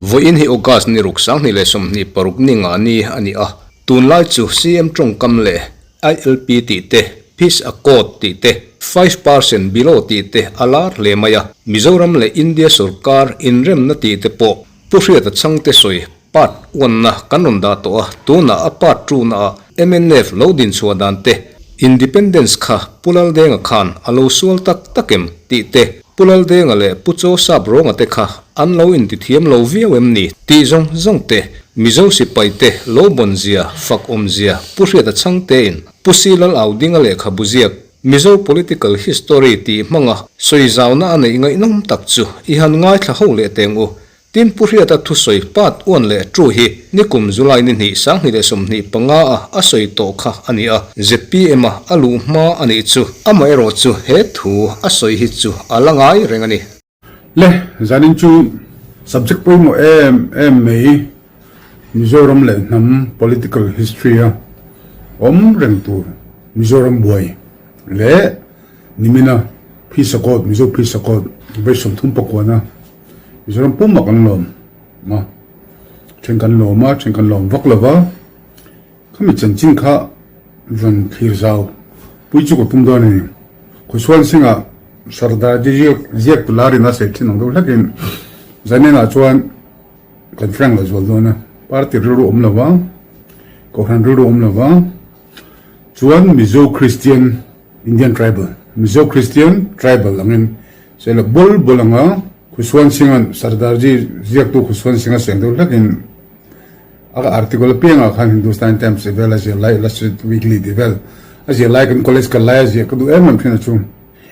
Vawiin hi August ni ruk 2026 ni nga ni a ni a, tunlai chu CM tawngkam leh ILP tih te, Peace Accord tih te, 5% below tih te a lar hle mai a, Mizoram leh India sorkar inremna tih te pawh Pu Hriata Chhangte sawi part one na kan rawn dah tawh a, tunah a part two na ah mnf lo din chhuah dan te, Independence kha Pu Laldenga khan a lo sual tak tak em tih te, Pu Laldenga leh Pu Chaw Sap Rawnga te kha an lo intithiam lo viau em ni tih zawng zawng te, Mizo sipai te lo bawn zia, fak awm zia Pu Hriata Chhangte in Pu Si Lal Au Dinga lehkhabu ziak Mizo Political History tih hmanga sawi zauna a neih ngaihnawm tak chu i han ngaithla ho leh teng u. Tin Pu Hriata thusawi part uan leh two hi nikum July ni hnih 2025 a a sawi tawh kha a ni a, zpm a a luh hma a nih chu. Amaherawh chu he thu a sawi hi chu a la ngai reng a ni. Le, zanin chu subject pawimawh em em mai Mizoram leh hnam political history a awm reng tur Mizoram buai leh nimina Phisa Court, Mizo Phisa Court vawi 30 pakuana Mizoram pumah kan lawm a, then kan lawm a, then kan lawm vak lo va, khami chanchin kha rawn thlir zau pui chu ka tum dawn a ni. Khusuan Singh-a Sardar ji ziak tu larin a sawi thin ang deuh hlekin Zaninah chuan kan frank lo zual dawn a, party rilru awm lo va, kohhran rilru awm lo va, chuan Mizo Christian Indian Tribal, Mizo Christian Tribal angin Sela bul bul anga Khusuan Singh-a'n Sardarji ziaktu Khusuan Singh-a seng deuh hlekin a article apiangah khan Hindustan Times tih vel a ziah lai, Illustrated Weekly tih vel a ziah lai kan college kal lai a ziah ka duh em em thin a chu.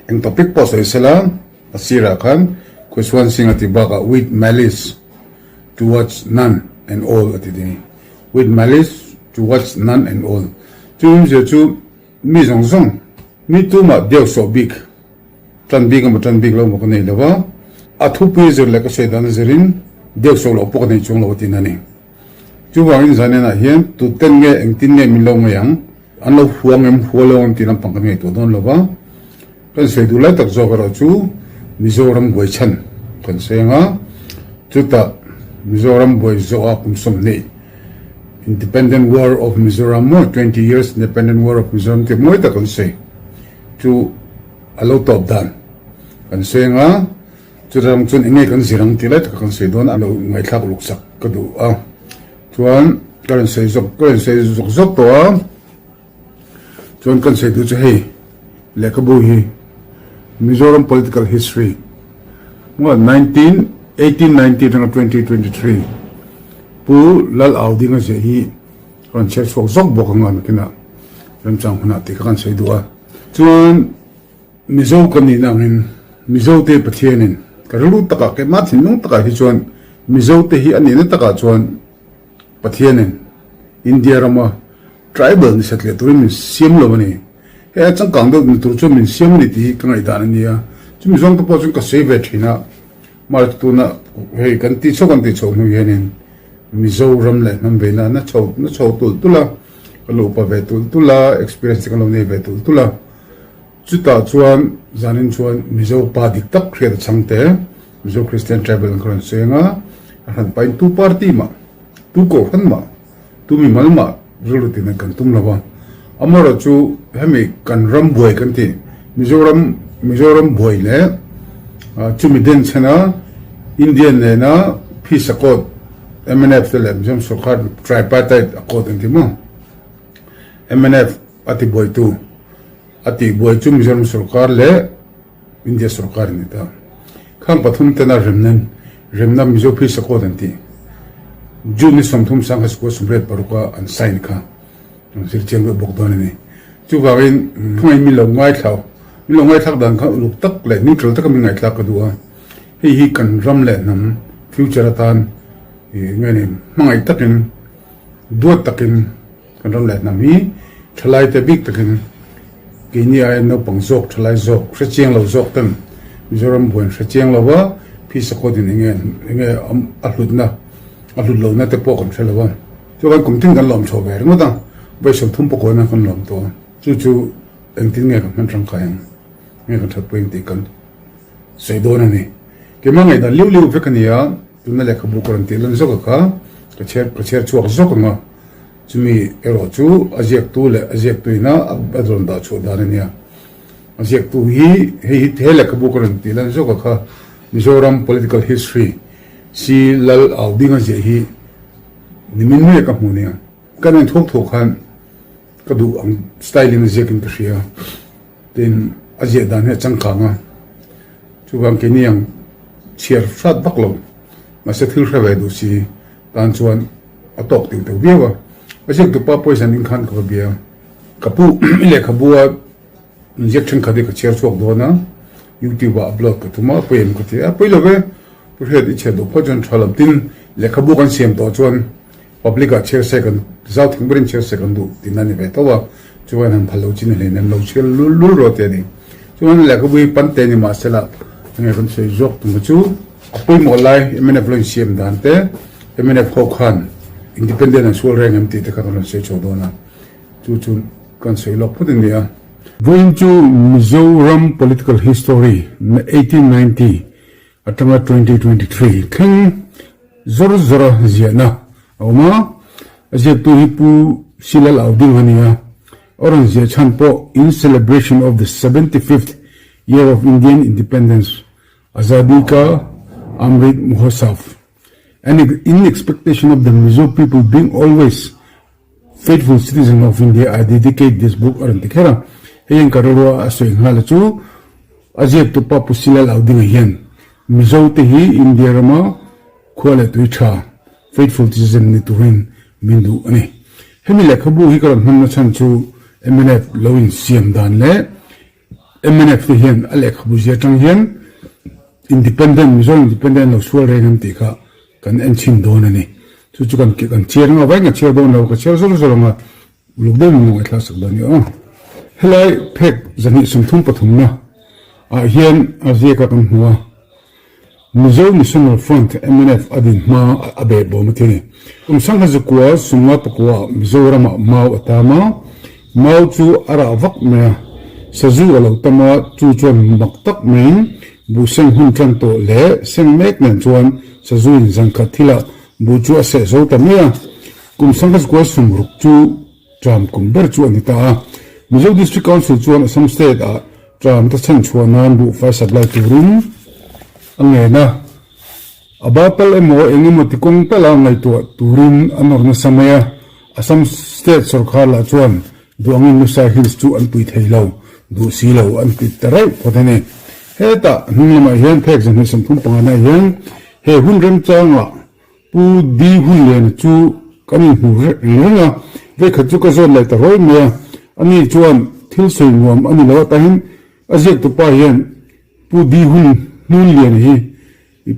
Eng topic pawh sawi sela a sirah khan Khusuan Singh-a tih bakah with malice towards none and all a ti ding. With malice towards none and all. Chu awmzia chu mi zawng zawng, mi tumah deuh sawh bik Tan bik emaw tan bik lo emaw ka nei lo va, a thupui zir leh ka sawi dan zirin deuh sawh loh pawh ka nei chuang lo a tin a ni. Chuvangin Zanenah hian tuten nge engtin nge min lo ngaih ang, an lo hua ngem hua lo ang tih lampang kan ngaihtuah dawn lo va, kan sawi duh lai tak zawk erawh chu Mizoram buai chhan kan sawi ang a, chutah Mizoram buai zawha kum 20 Independent War of Mizoram maw 20 years Independent War of Mizoram tih mawi tak kan sawi chu a lo tawp dan kan sawi ang a, chutiang chuan eng nge kan zir ang tih lai taka kan sawi dawn a lo ngaihthlak uluk sak ka duh a, chuan ka rawn sawi zawk ka rawn sawi zawk zawk tawh a, chuan kan sawi duh chu hei lehkhabu hi Mizoram Political History maw 19 1890 atanga 2023 Pu Lal Audinga ziah hi ka rawn chhiar chhuak zawk bawk ang a nakinah remchang hunah tih kha kan sawi duh a. Chuan Mizo ka nihna angin Mizote Pathianin ka rilru takah keimah thinlung takah hi chuan Mizote hi a nihna takah chuan Pathianin India rama tribal ni satliah turin min siam lo a ni. Hei a changkang deuh ni tur chuan min siam a ni tih hi ka ngaihdan a nia. Chumi zawng te pawh chuan ka sawi ve thin a, mahse tuna hei kan tih chho kan tih chho hnu hianin Mizoram leh hnam veina na chho na chho tulh tulh a. Ka lo upa ve tulh tulh a, experience te ka lo nei ve tulh tulh a. Chutah chuan zanin chuan Mizo pa dik tak hriat a chhang te, Mizo Christian Tribal an ka rawn sawi ang a, a hran pahin tu party mah, tu kohhran mah, tu mimal mah rilru tih nan kan tum lo a. Amaherawh chu hemi kan ram buai kan tih, Mizoram Mizoram buai leh chumi den chhena India nena peace accord, Mnf te leh Mizoram sorkar tripartite accord an ti maw? Mnf a ti buaitu a tih buai chu Mizoram sorkar leh India sorkar an ni ta. Khang pathum tena remna remna Mizo Peace Accord an tih June ni 30 1986 a an sign kha an zir chiang deuh bawk dawn a ni. Chuvangin hmangaih min lo ngaithla min lo ngaithlak dan kha uluk tak leh neutral taka min ngaihthlak ka duh a. Hei hi kan ram leh hnam future atan nge ni hmangaih takin duat takin kan ram leh hnam hi thalai te bik takin keini aia naupang zawk thalai zawk hrechiang lo zawk ten Mizoram buain hrechiang lo va phisa kawt in enge enge a hlutna a hlut lohna te pawh kan hre lo va chuan kum tin kan lawm chho ve ringawt a vawi 30 pawh kawn a kan lawm tawh a chu chu engtin nge kan hman tangkai ang. Nge kan thatpui ang tih kan sawi dawn a ni. Keimah ngaihdan liu liu vek a ni a, tuna lehkhabu ka rawn tih lan zawk a kha ka chhiar ka chhiar chhuak zawk ang a, chumi erawh chu a ziaktu leh a ziaktuina a rawn dah chhuah dan a nia. A ziaktu hi hei hi he lehkhabu ka rawn tih lan zawk a kha Mizoram Political History Si Lal Au Dinga ziah hi nimin mai ka hmu nia. Ka nen thuak thuak khan ka duh ang style in a ziak in ka hria. Tin, a ziah dan hi a changkang a, chuvang keini ang chhiar hrat vak lo, mahse thil hre ve duh si tan chuan a tawk tiu teuh viau a. A ziaktupa pawisa ning khan ka va bia a, ka pu i lehkhabu a inziak thenkhat hi ka chhiar chhuak dawn a, YouTube ah upload ka tum a, pawi em ka ti a, pawi lo ve, pu Hriat i chhiar duh phawt chuan tha lo, tin lehkhabu kan siam tawh chuan Public ah chhiar se kan zau thing berin chhiar se kan duh tihna a ni ve tho a, chuan han phal lo chin a hleinem lo chhiar lul lul rawh tih a ni. Chuan lehkhabu hi pan te ni mah se lah enge kan sawi zawk tum chu a pawimawh lai mnf lo insiam dan te mnf ho khan independent an sual reng em tih te kha kan rawn sawi chho dawn a, chu chu kan sawi lawk phawt a ni a. Vawiin chu Mizoram political history 1890 atanga 2023 thleng zawr zawra ziahna a awm a, a ziaktu hi Pu Silal Auding a ni a, a rawn ziah chhan pawh In celebration of the 75th year of Indian Independence, Azadi Ka Amrit Mahotsav and in expectation of the Mizo people being always Faithful citizen of India, I dedicate this book a rawn ti kher a, hei hian ka rilrua a sawi nghal a chu a ziaktu pa Pu Silal Audinga hian Mizo te hi India rama khua leh tui tha faithful citizen ni turin min duh a ni. Hemi lehkhabu hi ka rawn hmanna chhan chu mnf lo insiam dan leh mnf te hian a lehkhabu zia atang hian Independent, Mizo Independent lo sual reng em tih kha kan en chhin dawn a ni. Chu chu kan kan chhiar anga vain ka chhiar dawn lo, ka chhiar zawr zawr anga uluk deuhin min lo ngaihthla sak dawn a ni aw. Helai phek 233 na ah hian a ziak a kan hmu a. Mizo National Front, mnf, a din hma a beh bawm a ti a ni. Kum sangha zakua sumnga pakua Mizoramah mau a tam a, mau chu a rah vak mai a, sazu a lo tam a, chu chuan mak tak maiin buh seng hun tan tawh leh seng mek nen chuan sazuin zankhat thilah buh chu a seh zo ta mai a, kum sangha zakua sumruk chu Tram kum ber chu a ni ta a. Mizo District Council chuan Assam State ah tram te chhan chhuah nan buhfai supply turin a ngen a. A ba tal emaw eng emaw ti kawng tala ngaihtuah turin a nawr nasa mai a. Assam State sawrkhar lah chuan duh angin Lusai Hills chu an pui thei lo, duh si lo an ti ta reuh phawt a ni. Hetah hnung lamah hian phek 235 na hian he hun remchangah Pu Di Hunliana chu kan inhmu reng reng a, vekhat chu ka zawt leh ta rawi mai a, ani chuan thil sawi nuam a ni lo atahin a ziaktu pa hian Pu Di Hun Hnunliana hi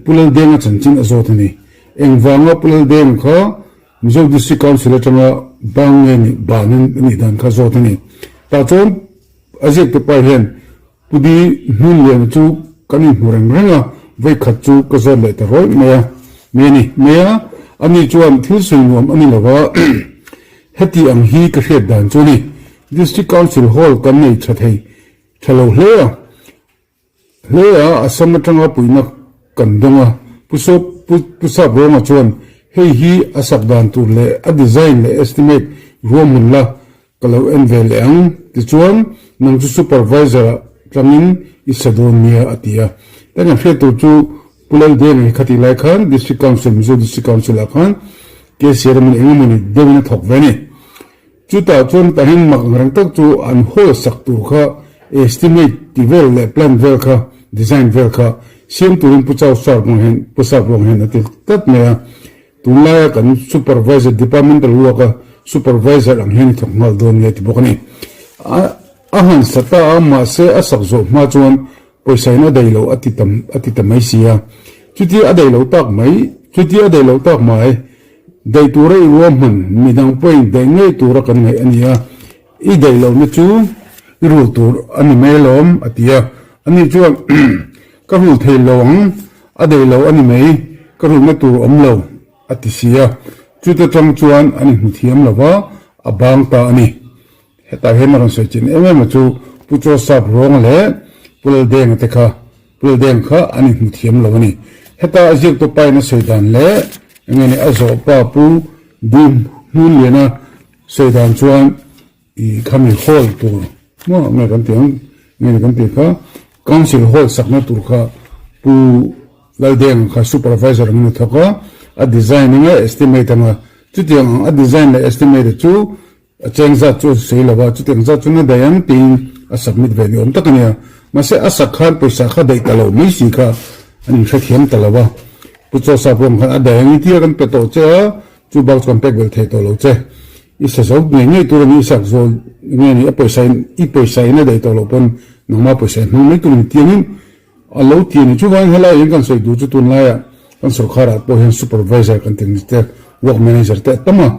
Pu Laldenga chanchin a zawt a ni. Engvanga Pu Laldenga kha Mizo District Council atanga bang nge nih ban a nih dan kha zawt a ni. Tah chuan a ziaktu pa hian Pu Di Hmunliana chu kan inhmu reng reng a, vawikhat chu ka zawt leh ta rawih mai a, mai a ni mai a, ani chuan thil sawi nuam a ni lo va, heti ang hi ka hriat dan chu a ni, District Council Hall kan nei tha thei tha lo hle a, hle a, Assam atanga puihna kan dawng a, Pu Sawp Pu Sap Rawnga chuan hei hi a sak dan tur leh a design leh estimate ruahman la Ka lo en ve leh ang, tichuan nang chu supervisor ah tlangin i sa dawn nia a ti a. Kan han hriat tur chu Pu Laldenga hi khatih lai khan District Council, Mizo District Council ah khan KCR emaw ni eng emaw ni deuhin a thawk ve a ni. Chutah chuan tahin mak ang reng tak chu an hall sak tur kha estimate ti vel leh plan vel kha design vel kha siam turin Pu Chau Sar ruang hian Pu Sap ruang hian a ti tlat mai a. Tunlaia kan supervisor departmental work a supervisor ang hian i thawk nghal dawn nge ti bawk a ni. A han sa ta a mahse a sak zawh hma chuan pawisa in a daih loh a ti tam a ti ta mai si a. Chutia a daih loh tak mai chutia a daih loh tak mai daih tura i ruahman midang pawhin daih ngei tura kan ngaih a ni a. I daih lohna chu i rul tur a ni mai alawm a ti a. Ani chuan Ka rul thei lo ang, a daih lo a ni mai, ka rulna tur awm lo a ti si a. Chuta tang chuan an inhmu thiam lo va, a bang ta a ni. Hetah hian a rawn sawi chin em em a chu Pu Chaw Sap Rawnga leh Pu. Pu Laldenga te kha, Pu Laldenga kha an inhmu thiam lo a ni. Heta a ziaktu pain a sawi dan leh eng nge ni a zawh pa Pu Dim Hmunliana sawi dan chuan i khami hall tur maw nge kan tih ang nge ni kan tih kha Council hall sakna tur kha Pu Laldenga kha supervisor angin a thawk a, a design anga estimate anga chutiang ang a design leh estimate chu A cheng zat chu a sawi lo a, chutiang zat chu na daih ang tiin a submit ve ni awm tak a nia. Mahse a sak khan pawisa kha daih ta lo mai si kha an inhrethiam ta lo a. Pu Chawsa pawh khan a daih ang i tia kan pe tawh che a, chu bak chu kan pek belh thei tawh lo che. I sa zo ngei ngei tur a ni, i sak zawl nge ni a pawisa in i pawisa in a daih tawh loh pawn nangmah pawisa in hmang mai tur a ni tiangin A lo ti a ni. Chuvangin helai hian kan sawi duh chu tunlaiah kan sorkharah pawh hian supervisor kan tih te, work manager te a tam a,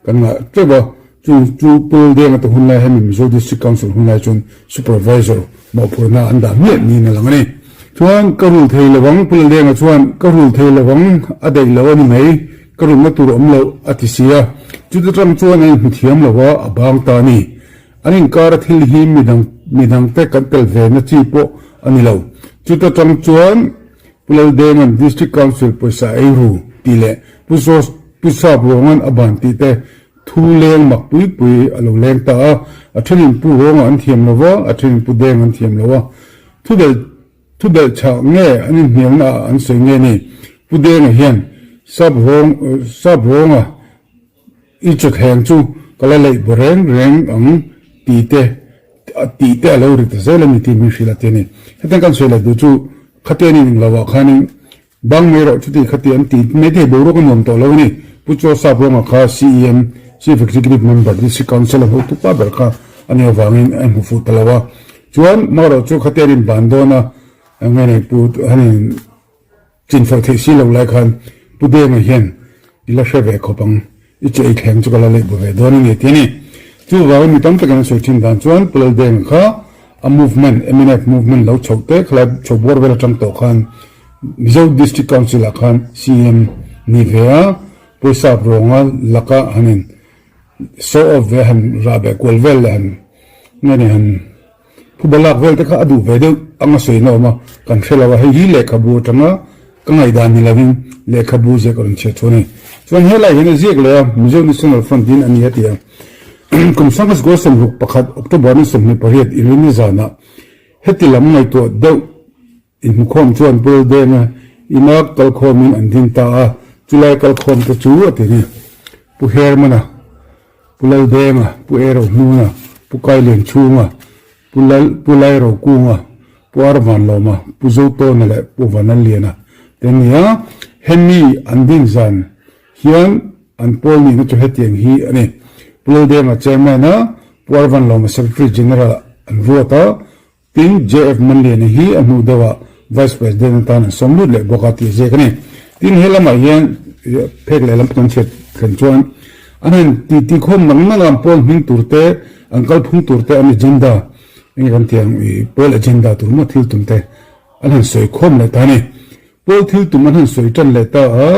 kan ngah teuh a. Chu chu Pul Denga te hunlai hemi Mizo District Council hunlai chuan supervisor mawhphurhna an dah miah niin a lang a ni. Chuan ka rul thei lo ang, Pul Denga chuan ka rul thei lo ang, a daih lo a ni mai, ka rulna tur awm loh a ti si a. Chuta tang chuan a inhmu thiam lo a, a bang ta a ni. An inkara thil hi midang midangte kan tel ve na chi pawh a ni lo. Chuta tang chuan Pu Laldenga'n District Council pawisa ei ru tih leh Pu Jos Pu Sap Ruanga'n a ban tih te thu leng mak pui pui a lo leng ta a. A thenin Pu Ruanga an thiam lo va, a thenin Pu Deng an thiam lo a. Thu belh thu belh chhah nge an inhnialna ah an sawi nge ni? Pu Denga hian Sap Ruang Sap Ruanga I chawthleng chu ka la leih bu reng reng ang tih te tih te a lo ri ta zel a ni tih min hrilh a ti a ni. Hetiang kan sawi leh duh chu khatian in englo ah khanin bang mai rawh chuti khati an ti mai thei boruak a nuam tawh lo a ni. Pu Chaw Sap Ruanga kha CEM, Chief Executive Member, District Council a hotu pa ber kha a nih avangin a inhmu fuh ta lo a. Chuan marawh chu khatian in ban dawn a nge nei Pu hanin Chinfel theih si lo lai khan Pu Denga hian i la hre ve khawp ang, i che ei thleng chu ka la leih bu ve dawn a ni a ti a ni. Chuvangin mi tam takin an sawi thin dan chuan Pu Laldenga kha a movement, mnf movement lo chhoh te khalai chho bawr vel atang tawh khan Mizo District Council ah khan CM ni ve a, pawisa rawnga laka han in show off ve han rah beh kual vel leh han nge ni han Phuba lak vel te kha a duh ve deuh anga sawi na awm a, kan hre lo a, hei hi lehkhabu atanga ka ngaihdan ni lovin lehkhabu ziak a rawn chhiat chu a ni. Chuan helai hian a ziak leh a, Mizo National Front in a ni a ti a. Kum sangkhat goal 61 October ni 28 Inrinni zanah heti lam ngaihtuah deuh inhmukhawm chuan Pu Laldenga ina kalkhawmin an ding ta a, chulai kalkhawm te chu a ti ni. Pu Hermana. Pu Laldenga, Pu Erohnuna, Pu Kailianchhunga, Pu Lal, Pu Lairokunga, Pu Arvanlawma, Pu Zotawna leh Pu Vanalliana te an ni a. Hemi an din zan hian an pawl nihna chu hetiang hi a ni. Pu Laldenga Chairman a, Pu Arvanlawma Secretary General an ruat a, Tin, JF Manliana hi a hnu deuhah Vice President atan an sawm lut leh bawk a tih a ziak a ni. Tin, he lamah hian phek lehlam kan chhiat thlen chuan an han titi khawm nang nang a, an pawl hming tur te, an kalphung tur te, an agenda, enge kan tih ang i pawl agenda tur maw thil tum te an han sawi khawm leh ta a ni. Pawl thil tum an han sawi tan leh ta a,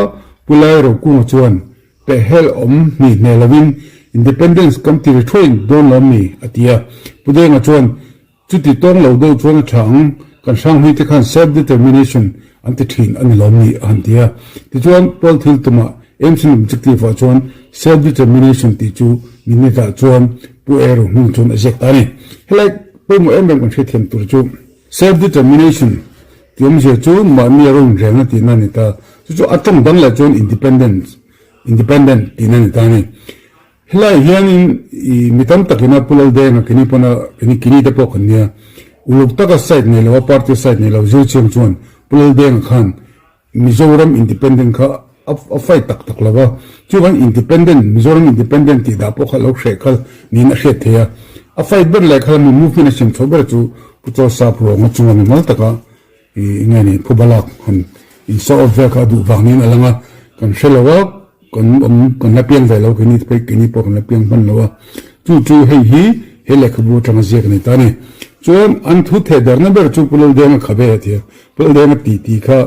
Pu Lai Rokunga chuan Pehhel awm hni hne lovin Independence kan ti ri thuain dawn lo mi? a ti a. Pu Denga chuan, Chuti tawng lo deuh chuan a tha ang, kan hranghlui te khan self determination an ti thin a ni lo mi? a han ti a. Tichuan, Paul thil tumah aims and objective ah chuan self determination tih chu minute ah chuan Pu Eru hming chuan a ziak ta a ni. Helai pawimawh em em kan hriatthiam tur chu self determination tih awmzia chu mahni a rawn reng a tihna a ni ta. Chu chu a tawng dang leh chuan independence, independent tihna a ni ta a ni. Helaiah hianin i mi tam takin a Pu Laldenga kini pawna kini kini te pawh kan nia. Uluk taka side nei lo a party side nei lo zir chiang chuan Pu Laldenga khan Mizoram independent kha a fight tak tak lo a. Chuvan independent, Mizoram independent tih dah pawh kha lo hreh kha niin a hriat thei a. A fight ber leh kha mi movement a siam chho ber chu Pu Chawlsap Ruanga chunga mi mal taka I nge ni phuba lak han in show off vel kha a duh vang niin a lang a, kan hre lo a, kan awm kan la piang ve lo keini phei keini pawh kan la piang hman lo a, chu chu hei hi he lehkhabu atanga ziak a ni ta a ni. Chuan an thu theh darna ber chu Pu Laldenga kha ve a ti a, Pu Laldenga ti ti kha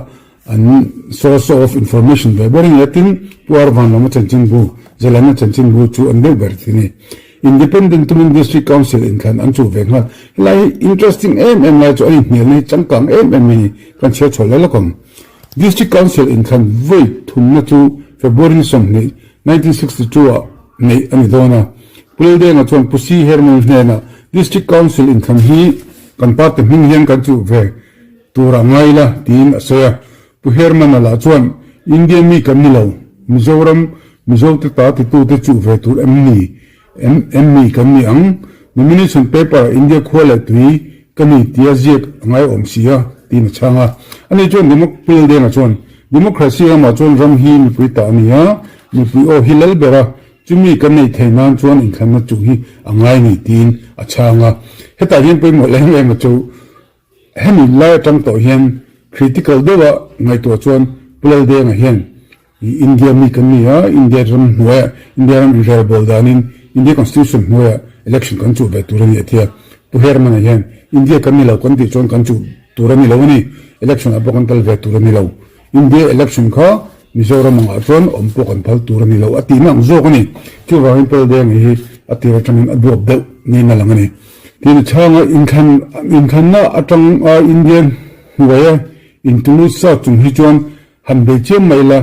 an source of information ve ber a ni a, tin Pu Arvanlawma chanchinbu, Zalana chanchinbu chu an deuh ber ti a ni. Independent tumin District Council inthlan an chuh ve nghal. Helai hi interesting em em lai chu a inhnialna hi changkang em em mai ni, kan chhiar chhuah leh lawk ang. District Council inthlan vawi thumna chu February ni 20, 1962 ah neih a ni dawn a. Pu Laldenga chuan Pu Si Herman hnenah District Council inthlan hi kan party hming hian kan chuh ve tur a ngai la tiin a sawi a. Pu Herman-a lah chuan India mi kan ni lo, Mizoram Mizote ta titute chuh ve tur em ni? Em em mi kan ni ang? Nomination paper-ah India khua leh tui ka ni tia ziak a ngai awm si a, tiin a chhang a. Ani chuan Demo Pu Laldenga chuan, Democracy ramah chuan ram hi mipui ta a ni a, mipui aw hi lal ber a, chumi kan neih theih nan chuan inthlanna chuh hi a ngai ni, tiin a chhang a. Hetah hian pawimawh lem em a chu Hemi lai atang tawh hian critical deuha ngaihtuah chuan Pu Laldenga hian India mi kan ni a, India ram hnuaiah, India ram inrelbawl danin India Constitution hnuaiah election kan chuh ve tur a ni a ti a. Pu Herman-a hian India kan ni lo kan tih chuan kan chuh tur a ni lo a ni, election ah pawh kan kal ve tur a ni lo. India election kha Mizoram angah chuan awm pawh kan phal tur a ni lo a tihna ang zawk a ni. Chuvangin Pawldenga hi a tir atangin a duap deuh niin a lang a ni. Tin a chhanga inthlan inthlanna atanga India hnuaia intulut sa chung hi chuan han bei chiam mai la,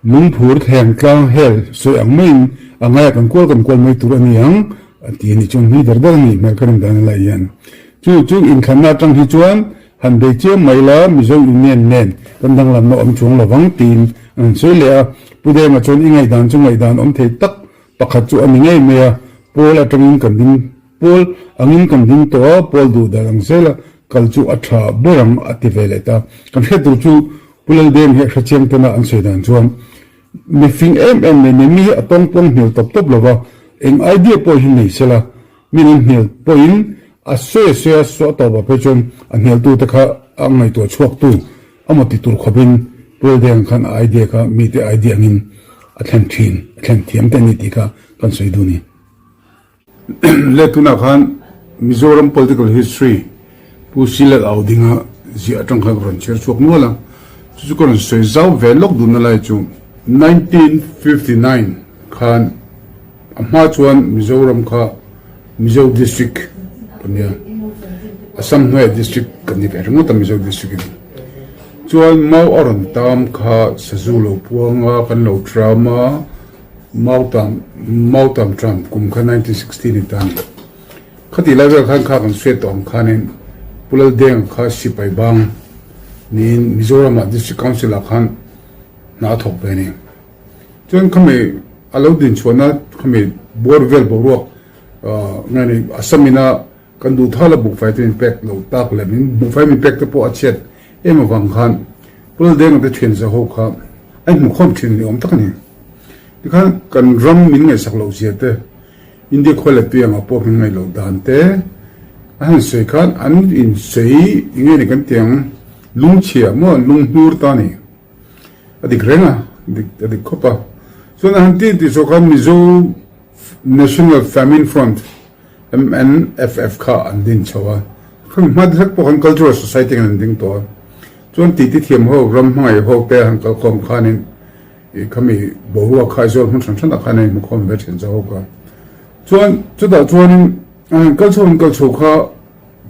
lungphur thleng tlang hel sawi ang maiin a ngaia kan kual kan kual mai tur a ni ang a ti a ni. Chuan hlui ber ber a nih hmel ka rin dan a lai hian. Chu chu inthlanna atang hi chuan Han bei chiam mai la, Mizo Union nen kan danglamna awm chuang lo vang tiin an han sawi leh a. Pu Denga chuan i ngaihdan chu ngaihdan awm thei tak pakhat chu a ni ngei mai a, Pawl atangin kan ding, Pawl angin kan ding tawh a, Pawl duh dan ang zela kal chu a tha ber ang a ti ve leh ta. Kan hriat tur chu Pu Laldeng hi a hre chiang tana an sawi dan chuan mifing em em mai nei mi hi a tawngpawng hmel tawp tawp lo va, eng idea pawh hi nei sela Min an hnial pawhin a sawi a sawi a, saw a tawpah phei chuan a hnialtute kha a ngaihtuah chhuaktu a maw ti tur khawpin Pualdeng khan a idea kha mite idea angin a thlen thin, a thlen thiam te a ni tih kha kan sawi duh a ni. Le tunah khan Mizoram political history Pu Silal Au dinga ziah atang khan ka rawn chhiar chhuak nual a, chu chu ka rawn sawi zau ve lawk duhna lai chu 1959 khan A hma chuan Mizoram kha Mizo District kan nia, Assam hnuaiah District kan ni ve ringawt a Mizo District in. Chuan mau a rawn tam kha sazu lo puang a, kan lo tram a, mau tam mau tam tram kum kha 1916 in ta a ni. Khatih lai vel khan kha kan hriat tawh ang khanin Pu Laldenga kha sipai bang niin Mizoramah District Council ah khan hna a thawk ve a ni. Chuan khami a lo din chhuahna khami bawr vel boruak nge ni Assam ina kan duh thal a buhfai te min pek lo tak leh min buhfai min pek te pawh a chhiat em avang khan Pu Laldenga te thian za ho kha a inhmukhawm thin ni awm tak a ni. Tikhan kan ram min ngaihsak loh zia te India khua leh tui angah pawh min ngaih loh dan te a han sawi khan an insawi enge ni kan ti ang lungchhia maw lunghnur ta a ni. A dik reng a, dik a dik khawp a. Chuan a han ti tih zawk khan Mizo National Famine Front, MNFF, kha an din chho a. Khami hma hlek pawh khan Cultural Society khan an ding tawh a. Chuan titi thiam ho, ram hmangaih ho te han kal khawm khanin ih khami boruak kha Aizawl hmun hran hranah khan a inhmu khawm ve thin zawk a. Chuan chutah chuanin a han kal chho an kal chho kha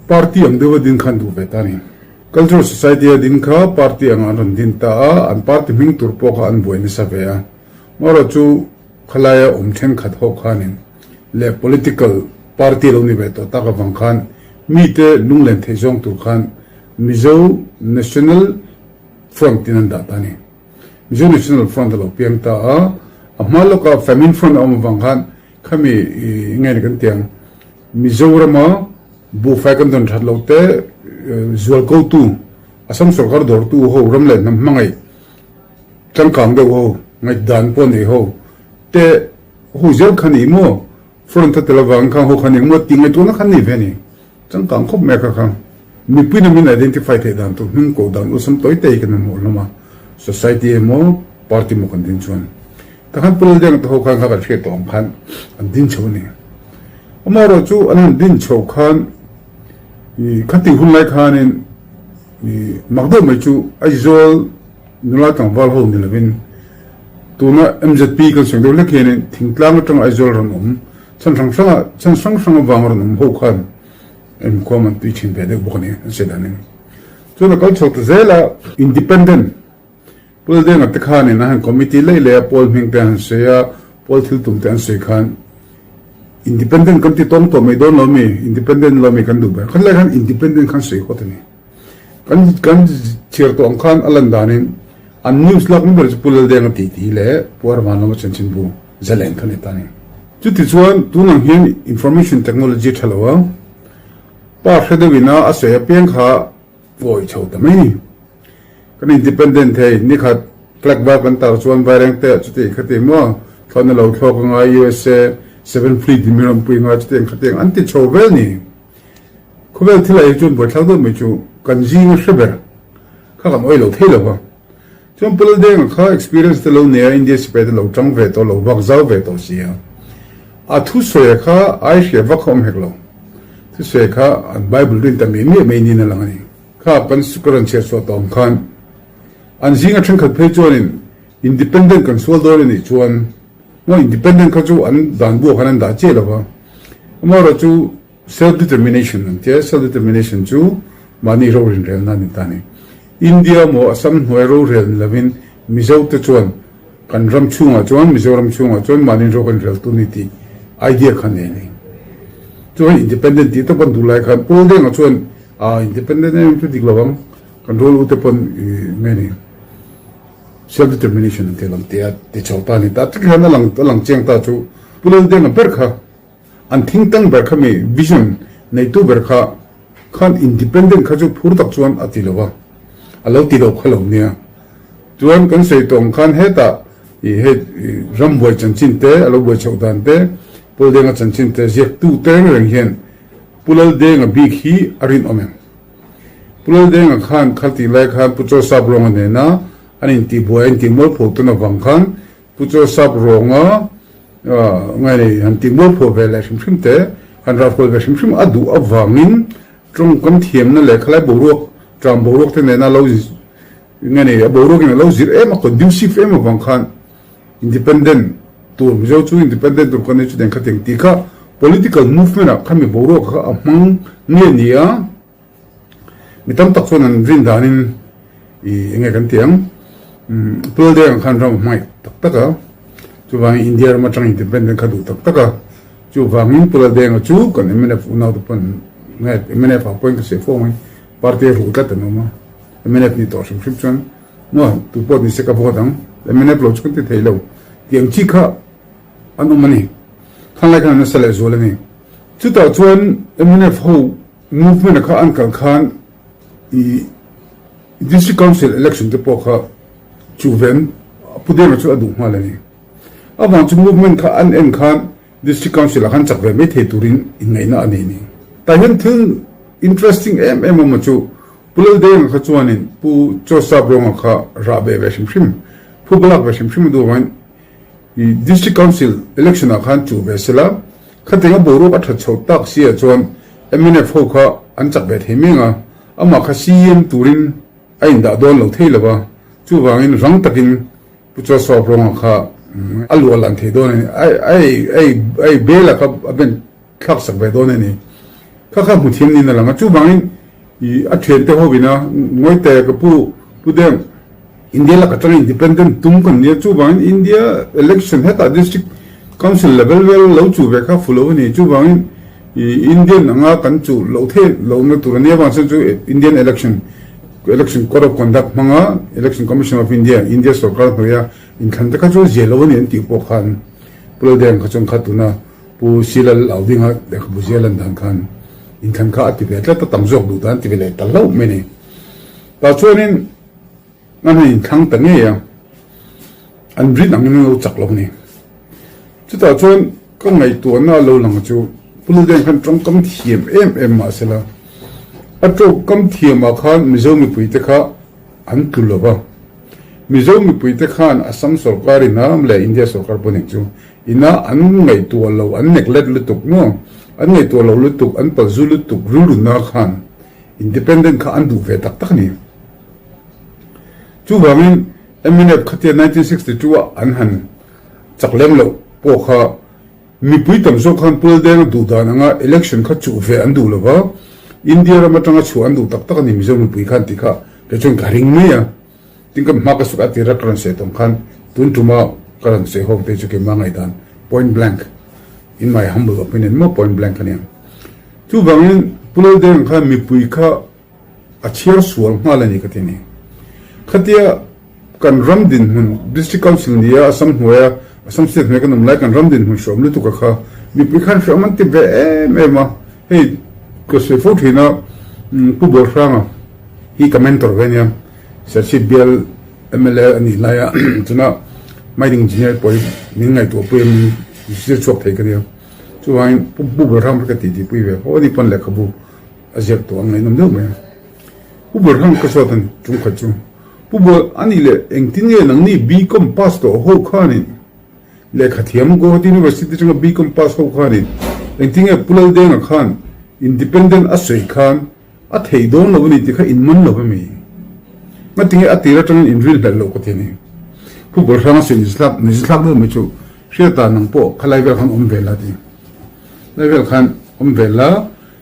Party ang deuha din khan duh ve ta a ni. Cultural Society a din kha party angah an rawn din ta a, an party hming tur pawh kha an buai nasa ve a. Amaherawh chu khalaia awm thenkhat ho khanin leh political party lo ni ve tawh tak avang khan mite lunglen theih zawng tur khan Mizo National Front tin an dah ta a ni. Mizo National Front a lo piang ta a, a hma lawka Famine Front a awm avang khan khami nge ni kan ti ang, Mizorama buhfai kan dawn that lo te zualkotu, Assam sorkar dawrtu ho ram leh hnam hmangaih changkang deuh ho, ngaihdan pawh nei ho te ho zel kha ni maw? Front a tel avangin khang ho kha ni maw tih ngaihtuahna kha nei ve a ni. Changkang khawp mai a kha kha. Mipui namin identify theih dan tur hnung koh dan awlsam tawi te hi kan hmuh hlawm a, society emaw party emaw kan din chuan. Takhan Pu Laldenga te ho khan kha kan hriat tawh ang khan an din chho a ni. Amaherawh chu an han din chho khan ih khatih hun lai khanin ih mak deuh mai chu Aizawl nula tlangval ho ni lovin tuna MZP kan sawi deuh hlek hianin thingtlang atanga Aizawl rawn awm. Chhan hrang hranga chhan hrang hrang avang rawn awm ho khan inkhawm an tui thin ve deuh bawk a ni an sawi danin. Chuan a kal chho ta zel a, Independent Pualdenga te khanin an han committee leh leh a, pawl hming te an han sawi a, pawl thil tum te an sawi khan Independent kan ti tawng tawh mai dawn lo mi, Independent lo mi kan duh ber. Khatilai khan Independent khan sawi hawt a ni. Kan kan chhiar tawh ang khan a lan danin an news lak ni ber chu Pu Laldenga tih tih leh Pu Arvanlawma chanchinbu zalen kha ni ta a ni. Chutichuan tunang hian information technology tha lo a, pa hre deuhin a a sawi apiang kha pawi chho ta mai ni. Kan independent thei, nikhat flag var kan tar chuan vaireng te ah chuti khati maw thlawhna lo thlawk a ngai USA seven fleet in min rawn pui ngai chutiang khatiang an ti chho vel ni. Khawvel thil ah hi chuan buaithlak deuh mai chu kan zing a hre ber kha kan awih lo thei lo va. Chuan Pu Laldenga kha experience te lo nei a, India sipai te lo tang ve tawh, lo vak zau ve tawh si a. A thusawi kha ai hria vak kha awm hek lo. Thusawi kha an Bible rin ta miah miah mai niin a lang a ni. Kha kan ka rawn chhiat chhuah tawh ang khan an zinga thenkhat phei chuanin Independent kan sual dawn a nih chuan maw Independent kha chu an dan buah khan an dah chiah lo va. Amaherawhchu Self determination an tia, self determination chu mahni rorinrelna a ni ta a ni. India maw Assam hnuai rorel ni lovin Mizo te chuan kan ram chhungah chuan Mizoram chhungah chuan mahni ro kan rel tur ni tih idea kha nei a ni. Chuan independent tih tawp an duh lai khan Paul Denga chuan ah independent em chu dik lo ang kan rual u te pawn nge ni self determination an ti lam tia ti chho ta a ni ta. Tikhian a lang a lang chiang ta chu Pu Laldenga ber kha An think tank ber kha mi vision neitu ber kha khan independent kha chu phur tak chuan a ti lo a, a lo ti lo kha lo nia. Chuan kan sawi tawh ang khan hetah ih hei rambuai chanchin te, a lo buai chhoh dan te, Pawldenga chanchin te ziaktu te reng reng hian Pu Laldenga bik hi a rinawm em? Pu Laldenga khan khal tih lai khan Pu Chawsap Rawnga nena an intihbuai a intihmualpho tawn avang khan Pu Chawsap Rawnga ngai nei han tih mualphuah ve leh hrim hrim te, han rahrual ve hrim hrim a duh avangin tawngkam thiamna leh khalai boruak, tram boruak te nena lo nge nei a boruakin a lo zir em a, conducive em avang khan independent tur, Mizo chu independent tur kan nei chutiang khatiang tih kha political movement ah khami boruak kha a hmang nge ni a. Mi tam tak chuan an rin danin i enge kan ti ang, Pual deng khan ram a hmangaih tak tak a, chuvangin India ram atang independent kha duh tak tak a, chuvangin Pual denga chu kan mnf unau te pawn nge mnf ah pawhin ka sawi fo mai, party a ruh tlat an awm a, mnf ni tawh hrim hrim chuan maw tu pawh ni se ka vote ang, mnf lo chu kan ti thei lo tih ang chi kha an awm a ni, khanglai khan an nasa lehzual a ni. Chutah chuan mnf ho Movement kha an kal khan i District Council election te pawh kha chuven Pu Denga chu a duh nghal a ni. Avang chu movement kha an en khan District Council ah khan chak ve mai thei turin inngaihna a nei a ni. Tah hian thil interesting em em awm chu Pu Laldenga kha chuanin Pu Joseph Rawnga kha rah ve ve hrim hrim, phu balak ve hrim hrim a duh avangin I District Council election ah khan chuh ve sela, khatiang a boruak a that chhoh tak si ah chuan mnf ho kha an chak ve thei meng a, amah kha CM turin a indah dawn lo thei lo va, chuvangin rang takin Pu Chawsawp Rawnga kha a luah lan thei dawn a ni, a ei bel a kha a ben thlak sak ve dawn a ni. Kha kha hmu thiam niin a lang a, chuvangin i a thiante ho ina Ngawite ka pu Pu Deng, India laka tanga independent tum kan nia, chuvangin India election hetah district council level vel lo chuh ve kha fu lo a ni, chuvangin i Indian anga kan chuh loh theih lohna tur a nia vang chuan chu Indian election election code of conduct hmanga Election Commission of India, India sorkar hnuaia inthlan te kha chu zia lo a ni an tih pawh khan Pu Laldeng kha chuan kha tuna Pu Silal Audinga lehkhabu zia lan dan khan inthlan kha a ti ve tlat a, tam zawk duh dan a ti ve leh ta hlauh mai ni. Tah chuanin an han inthlang ta ngei a, an rin angin an lo chak lo a ni. Chutah chuan ka ngaihtuahna a lo lang chu Pu Laldeng khan tawngkam thiam em em mah sela, a tawngkam thiamah khan Mizo mipuite kha an tlu lo va. Mizo mipuite khan Assam sorkar ina leh India sorkar pawh ning chu Ina an ngaihtuah lo, an neglect lutuk maw? An ngaihtuah lo lutuk, an palzu lutuk rilruna khan independent kha an duh ve tak tak a ni. Chuvangin mnf khatia 1962 a an han chak lem loh pawh kha. Mipui tam zawk khan Pualdenga duh dan anga election kha chuh ve an duh lo va, India ram atanga chhuah an duh tak tak a ni Mizo mipui khan tih kha kei chuan ka ring mai a. Tin ka hma ka suk a tira ka rawn sawi tawng khan tun tuma ka rawn sawi ho te chu keimah ngaihdan point blank in my humble opinion maw point blank a nia. Chuvangin Pu Laldenga khan mipui kha a chhiar sual nghal a ni ka ti ni. Khatia kan ram dinhmun District Council nia Assam hnuaia Assam State hnuaia kan awm lai kan ram dinhmun hreawm lutuk a kha mipui khan hreawm an ti ve em em a. Hei ka sawi fo thin a Pu Bawlhranga hi ka mentor ve nia Serchhip bial mla a nih laia chuna mining engineer pawh hi min ngaihtuah pui a min zir chhuak thei ka nia. Chuvangin Pu Bawlhranga ka titi pui ve fo a ni pawn lehkhabu A ziak tawh ang ngaihnawm deuh mai a. Pu Burhang ka zawt a ni chungkhat chu. Pu Bawlh a nih leh engtin nge nangni BCom pass tawh ho khanin lehkha thiam Guwahati University atanga BCom pass ho khanin engtin nge Pu Laldenga khan Independent a sawi khan a theih dawn lo a ni tih kha in man lo a mi? Ngatinge a tir atangin in rilhlelh loh ka ti a ni. Pu Burhang a sawi nizathlak deuh mai chu hriata nang pawh khalai vel khan awm ve la ti. Lai vel khan awm ve la.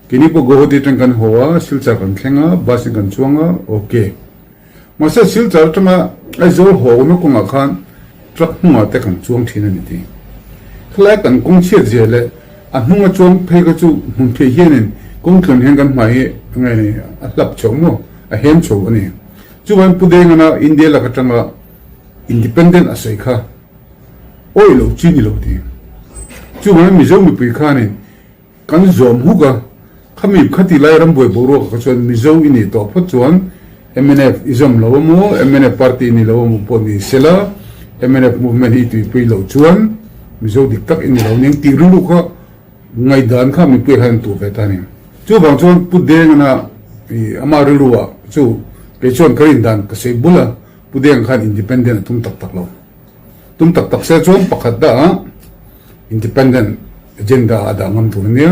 Keini pawh Guwahati atang kan haw a, Silchar kan thleng a, bus in kan chuang a, ok. Mahse Silchar atanga Aizawl hawna kawngah khan truck hnungah te kan chuang thin a ni ti. Khalai kan kawng chhiat zia leh a hnunga chuang phei kha chu hmun phei hianin kawng tlawn hian kan hmai hi a ngai ni, a hlap chho maw, a hem chho a ni. Chuvangin Pu Dengana India lak atanga Independent a sawi kha awih loh chi ni lo ti. Chuvangin Mizo mipui khanin Kan zawm huk a, khami khati lai rambuai boruak kha chuan Mizo i nih tawh phawt chuan mnf i zawm lo a maw, mnf party i ni lo a maw pawh ni sela, mnf movement hi i tuipui loh chuan Mizo dik tak i ni lo ning tih rilru kha ngaihdan kha mipui khan an tuh ve ta a ni. Chuvang chuan Pu Dengana i ama rilru ah chu kei chuan ka rindan ka sawi bul a, Pu Deng khan independent a tum tak tak lo. Tum tak tak se chuan pakhat dah ah Independent agenda a dah ngam tur a nia.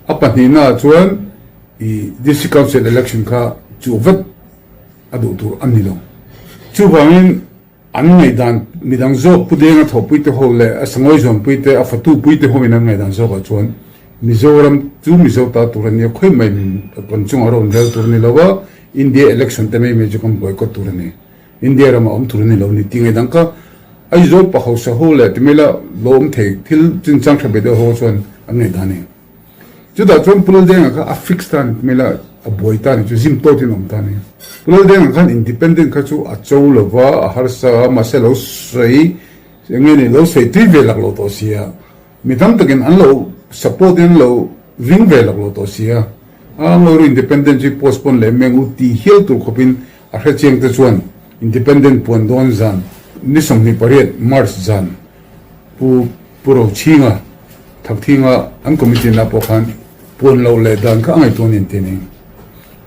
A pahnihna ah chuan i District Council election kha chuh vat a duh tur a ni lo. Chuvangin an ngaihdan midang zawk Pu Denga thawhpui te ho leh a sangawi zawnpui te a fatu pui te ho in an ngaihdan zawk ah chuan Mizoram chu Mizo ta tur a nia khawi mai kan chungah rawn rel tur a ni lo a, India election te mai mai chu kan boycott tur a ni. India ramah awm tur a ni lo ni tih ngaidang ka Aizawl pa hausa ho leh ti mai la lo awm thei thil chinchang tha ve deuh ho chuan an ngaihdan a ni. Chutah chuan Pu Laldenga kha a fix ta a ni ti mai la a buai ta a ni chu zim tawtin a awm ta a ni. Pu Laldenga khan independent kha chu a cho lo va, a harsa a, mahse lo sawi eng nge ni lo sawi tui ve lak lo tawh sia. Mi tam takin an lo support in an lo ring ve lak lo tawh sia. A Ngawru independent chu postpone leh meng u tih hial tur khawpin a hre chiang te chuan independent puan dawn zan ni 28 March zan Pu Pu Rochhinga Thakthinga an committee na pawh khan puan loh leh dan kha a ngaihtuah nen te nen.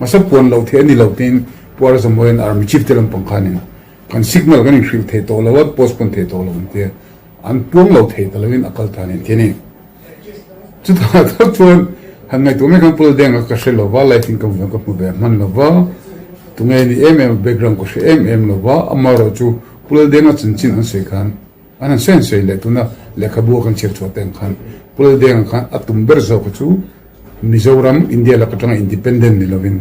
Mahse puan loh theih a ni lo tiin Pu Arzamoian Army Chief te lampang khanin kan signal kan inhrilh thei tawh lo a, postpone thei tawh lo an tia. An puang lo thei ta loin a kal ta nen ti a ni. Chutah tak chuan han ngaihtuah mai khan Pu Laldenga ka hre lo va, live in ka hmu ka hmu ve hman lo va, tunge ni em em a background ka hre em em lo va, amaherawh chu Pu Laldenga chanchin an sawi khan an han sawi an sawi leh tuna lehkhabu a kan chhiar chhuah te ang khan Pu Laldenga khan a tum ber zawk chu Mizoram India lak atanga independent ni lovin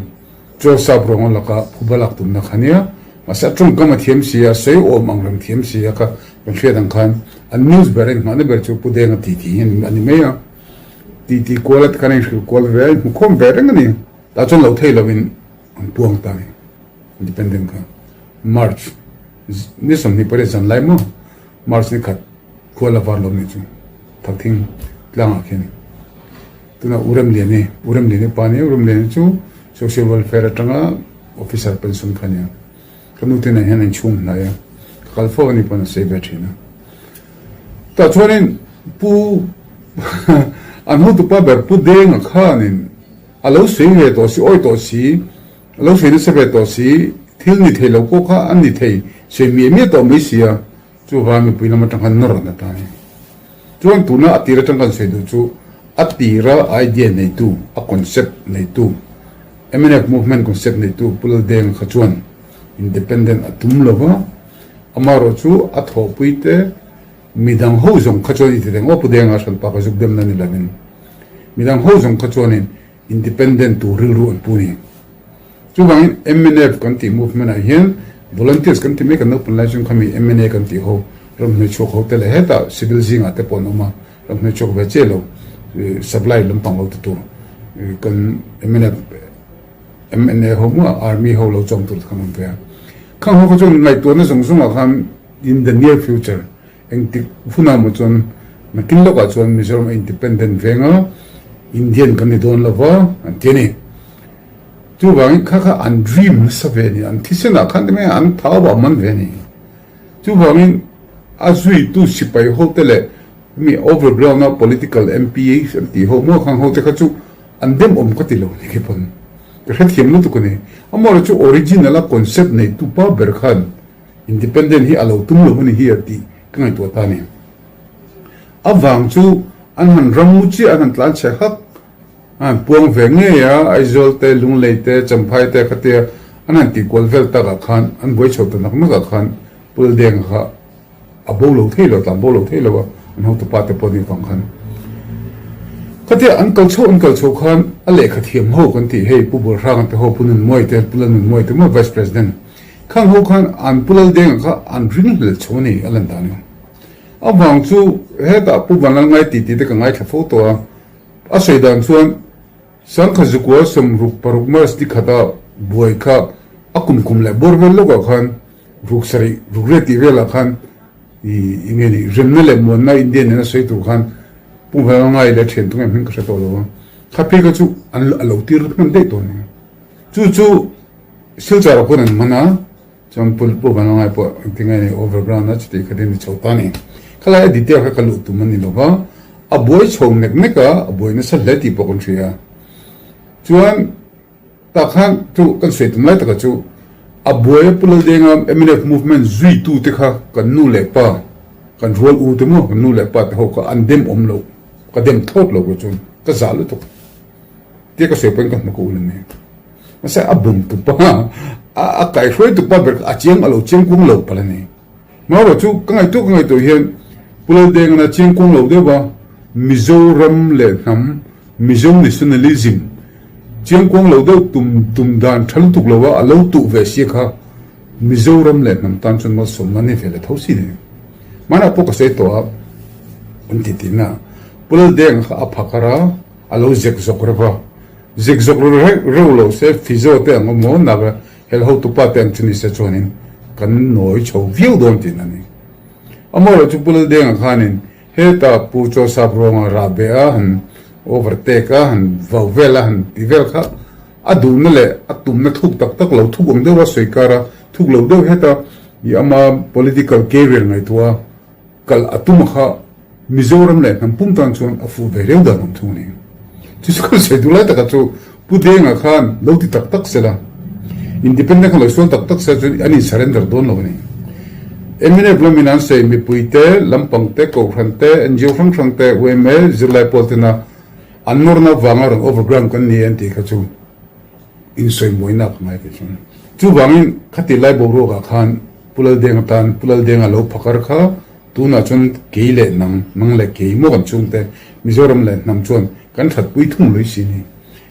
Chaw sap ruang a laka phuba lak tumna kha nia, mahse a tawngkam a thiam si a, sawi awm ang reng thiam si a kha kan hriat ang khan an news ber a inhmahna ber chu Pu Denga titi hi a ni mai a, titi kual a ti khan a inhrilh kual ve a, inhmukhawm ve reng a ni. Tah chuan lo thei lovin an puang ta a ni, independent kha March ni 28 zan lai maw March ni khat khual a var lo nih chu Thakthing tlangah khian. Tuna U Remliani, U Remliani pa nia, U Remliani chu Social Welfare atanga Officer pension kha nia. Ka nu te nen hian an chhung hnai a, ka kal fo a ni pawn a sawi ve thin a. Tah chuanin Pu an hotupa ber Pu Denga khanin a lo sawi ve tawh si, awi tawh si, a lo sawi nasa ve tawh si, thil ni thei lo pawh kha an ni thei, sawi miah miah tawh mai si a. Chuvang mipui lam atang khan nawr an ata a ni. Chuan tuna a tir atang kan sawi duh chu a tira idea neitu, a concept neitu, mnf movement concept neitu Pu Laldenga kha chuan independent a tum lo va, amaherawh chu a thawhpui te. Midang ho zawng kha chuan i ti reng aw Pu Denga hranpa ka zuk demna ni lovin midang ho zawng kha chuanin independent tur rilru an pu ni. Chuvangin mnf kan tih movement ah hian volunteers kan ti mai kan naupang lai chuan khami mna kan tih ho ramhnuai chhuak ho te leh hetah civil zingah te pawh an awm a, ramhnuai chhuak ve chiah lo supply lampang lo ti tur kan mnf mna ho maw army ho lo chawm tur te khan awm ve a. Khang ho kha chuan ngaihtuahna zawng zawngah khan in the near future Engtik hunah maw chuan nakin lawkah chuan Mizoram a independent veng a, Indian kan ni dawn lo va an ti a ni. Chuvangin kha kha an dream nasa ve a ni, an thisenah khan ti mai a, an thau a man ve a ni. Chuvangin a zuitu sipai hote leh hemi overground a political MP an tih ho maw khang hote kha chu an dem awm ka ti lo ni khi pawn ka hrethiam lutuk a ni. Amaherawhchu original a concept neitu pa ber khan Independent hi a lo tum lo a ni hi a tih ka ngaihtuah ta a ni. A vang chu an han ram mu chiah an han tlan chhe hak a han puang ve ngei a, Aizawl te, Lunglei te, Champhai te khatia an han tih kual vel takah khan an buai chho ta nak nakah khan Puldenga kha a bo lo thei lo, tlan bo lo thei lo a, an hotupa te pawh nih vang khan khatia an kal chho an kal chho khan a lehkha thiam ho kan tih hei Pu Bualhranga te ho, Pu Nunmuai te, Pu Lalnunmuai te maw Vice President Khang ho khan an Pu Laldenga kha an ringhlel chho a ni a lan dan in. A vang chu hetah Pu Vanlalngai tih tih te ka ngaithla fo tawh a, a sawi dan chuan Sangkha Zukua 66 March ni khata buai kha a kum kum leh bawr vel lawkah khan ruk sarih ruk riat tih velah khan i enge ni remna leh muanna India nena sawi tur khan Pu Vanlalngai leh a thian tunge hming ka hre tawh lo a, kha phei kha chu an a lo tir hman daih tawh a ni. Chu chu Silchar ah pawn an hman a, chuan Pu Pu Vanlalngai pawh engtin nge ni overground a chuti khatin ni chho ta a ni. Khalai a detail kha ka luh tum a ni lo va, a buai chho nek nek a, a buai nasa hle tih pawh kan hria. Chuan tah khan chu kan sawi tum lai taka chu a buai a Pu Laldenga mnf movement zuitu te kha kan nu leh pa, kan rual u te maw kan nu leh pa te ho kha an dem awm lo, ka dem thawt lo ka chuan ka zah lutuk. Tia ka sawi pawhin ka hmu ka ul a ni. Mahse a bum tu pa, a kaihruai tu pa ber kha a chiang a lo chiang kuang lo palh a ni. Marawh chu ka ngaihtuah ka ngaihtuah hian Pu Laldenga'n a chiang kuang lo deuh a, Mizoram leh hnam, Mizo nationalism, chiang kuang lo deuh tum tum dan tha lutuk lo a, a lo tuh ve sia kha Mizoram leh hnam tan chuan malsawmna a ni ve leh tho si ni. Hmanah pawh ka sawi tawh a, an ti tihna Pu Laldenga kha a phakar a, A lo zek zawk reuh a, zek zawk reuh lo se Fizo te ang awm maw nak hel hotupa te ang chu ni se chuanin kan nawi chho viau dawn tih a ni. Amaherawh chu Pu Laldenga khanin heta Pu Chawsap ruanga rah beh a han overtake a han vau vel a han ti vel kha a duhna leh a tumna thuk tak tak lo thuk ang deuh a sawi kar a thuk lo deuh heta i ama political career ngaihtuah a Kal a tum a kha Mizoram leh hnam pum tan chuan a fuh ve reu dan awm thung a ni. Chu chu kan sawi duh lai takah chu Pu Denga khan lo ti tak tak sela, Independent khan lo sual tak tak sela chuan an in surrender dawn lo a ni. Mnf lamin an sawi mipui te, lampang te, kohhran te, ngo hrang hrang te, yma, zirlai pawl tena an nawrna vanga rawn overground kan ni e an tih kha chu insawimuaina ka ngai kei chuan. Chuvangin khati lai boruakah khan Pu Laldenga tan Pu Laldenga lo phakar kha tunah chuan kei leh nang, nang leh kei maw kan chhungte Mizoram leh hnam chuan kan thatpui thung lui si ni.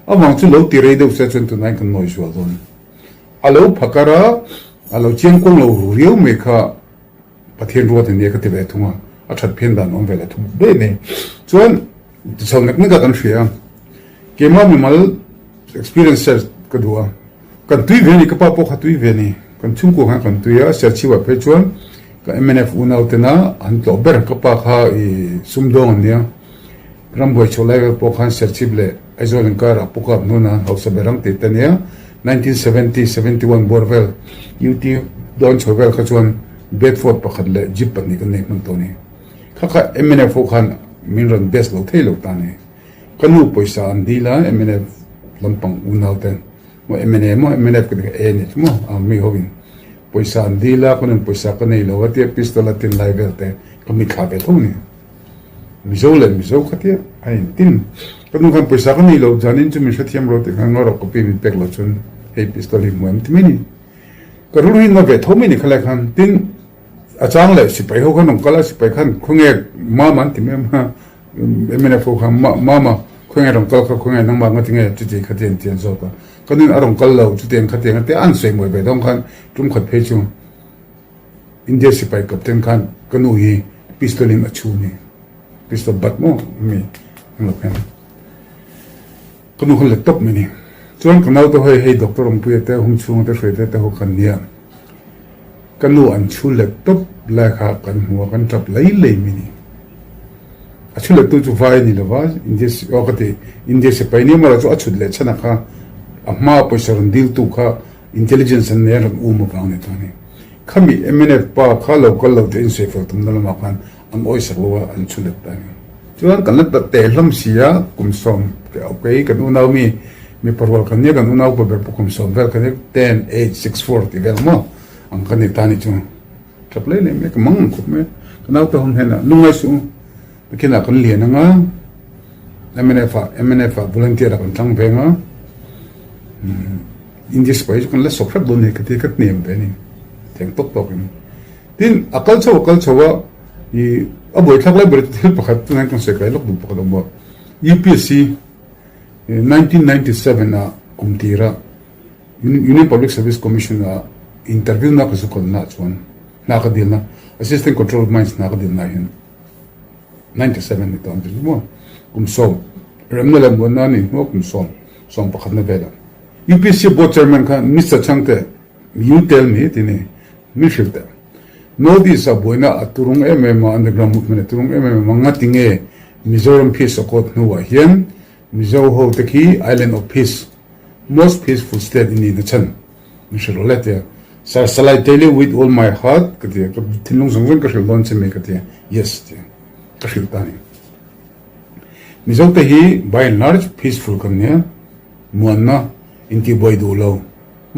Avang chu lo ti rei deuh se chuan tunah hian kan nawi zual dawn. A lo phakar a, a lo chiangkuang lo ru riau mai kha Pathian ruat a nia ka ti ve thung a, a that phian dan awm ve leh thung daih mai. Chuan tichho nek nek a kan hria a, keimah mimal experience share ka duh a, kan tui ve a ni, ka pa pawh kha tui ve a ni, kan chhungkua khan kan tui a, Serchhip-ah phei chuan ka mnf unau tena an tlawh ber, ka pa kha i sumdawng an nia, Rambuai chho lai vel pawh khan Serchhip leh Aizawl inkarah pukap hnuna hausa ber ang tih te nia, 1970, 71 bawr vel UT dawn chho vel kha chuan Bedford pakhat leh Jeep pahnih kan nei hman tawh a ni. Kha kha mnf ho khan min rawn best lo thei lo ta a ni. Ka nu pawisa an dil a mnf lampang unau ten maw mna maw mnf ka ti kha e ni chu maw army ho in pawisa an dil a ka nun pawisa ka nei lo a tia pistol a tin lai vel te ka mitthla ve tho a ni. Mizo leh Mizo kha tia a intin. Ka nu khan pawisa ka nei lo, zanin chu min hrethiam ro tih khan ngaw rawh copy min pek lo chuan hei pistol hi hmu em ti mai ni. Ka rul hi na ve tho mai ni khalai khan. Tin. A chang leh sipai ho khan rawn kal a, sipai khan khawnge mama an ti mai a, mnf ho khan mama khawnge rawn kal kha khawnge nangmah nga tinge chuti khati an ti an zawt a, ka nin a rawn kal lo chutiang khatiang a tia an sawi mawi ve dawn khan tum khat phei chu India sipai captain khan ka nu hi pistol in a chhu ni, pistol bat maw mi englo khan. Ka nu kha let tawp mai ni. Chuan ka naute hawi hei Doctor Awmpuia te hung chhunga te hruaite te ho kan nia. Ka nu an chhu let tawp lai kha kan hmu a, kan tap lei lei mai ni. A chhu lettu chu vai a ni lova, India aw ka ti, India sipai nia maw chu a chhut leh chhan a kha a hma pawisa rawn diltu kha intelligence an nei a rawn um avang ni ta a ni. Khami mnf pa kha lo kal lo te insawifawi tumna lamah khan An awisak lo a, an chhu let ta ni. Chuan kan la teh hlawm si a, kum sawm kei kan unau mi mipa rual kan nia, kan unau pa ber pawh kum sawm vel kan nia, ten, eight, six, four tih vel maw ang kan ni ta ni chu. Tap leh leh mai, ka mang ang khawp mai. Ka naute ho hnenah lungngai suh u, nakinah kan lian ang a, mnf ah, mnf ah volunteer ah kan tlang veng a, India sipai chu kan la sawk hrep dawn ni ka ti, ka hnem ve a ni, tiang tawk tawkin. Tin, a kal chho a kal chho a, i a buaithlak lai ber chu thil pakhat tunah hian kan sawi kai lawk duh pakhat a awm a. UPSC 1997 ah kum tira Union Public Service Commission ah interview na ka zu kalna ah chuan hna ka dilna Assistant Controller of Mines hna ka dilna ah hian 97 ni tawh ang chu maw kum sawm remna leh muanna a nih hnuah kum sawm sawm pakhatna velah UPSC Board Chairman kha Mister Chhangte You tell me ti ni min hrilh teh. North East ah buaina a turung em em a, underground movement a turung em em a, ngati nge Mizoram Peace Accord hnuah hian Mizo ho te khi Island of Peace, most peaceful state i nihna chhan min hrilh rawh le tia. Sir, shall I tell you with all my heart ka ti a, ka thinlung zawng zawng ka hrilh dawn che mai ka ti a, yes ti a, ka hrilh ta a ni. Mizo te hi by and large peaceful kan nia, muanna intihbuai duh lo.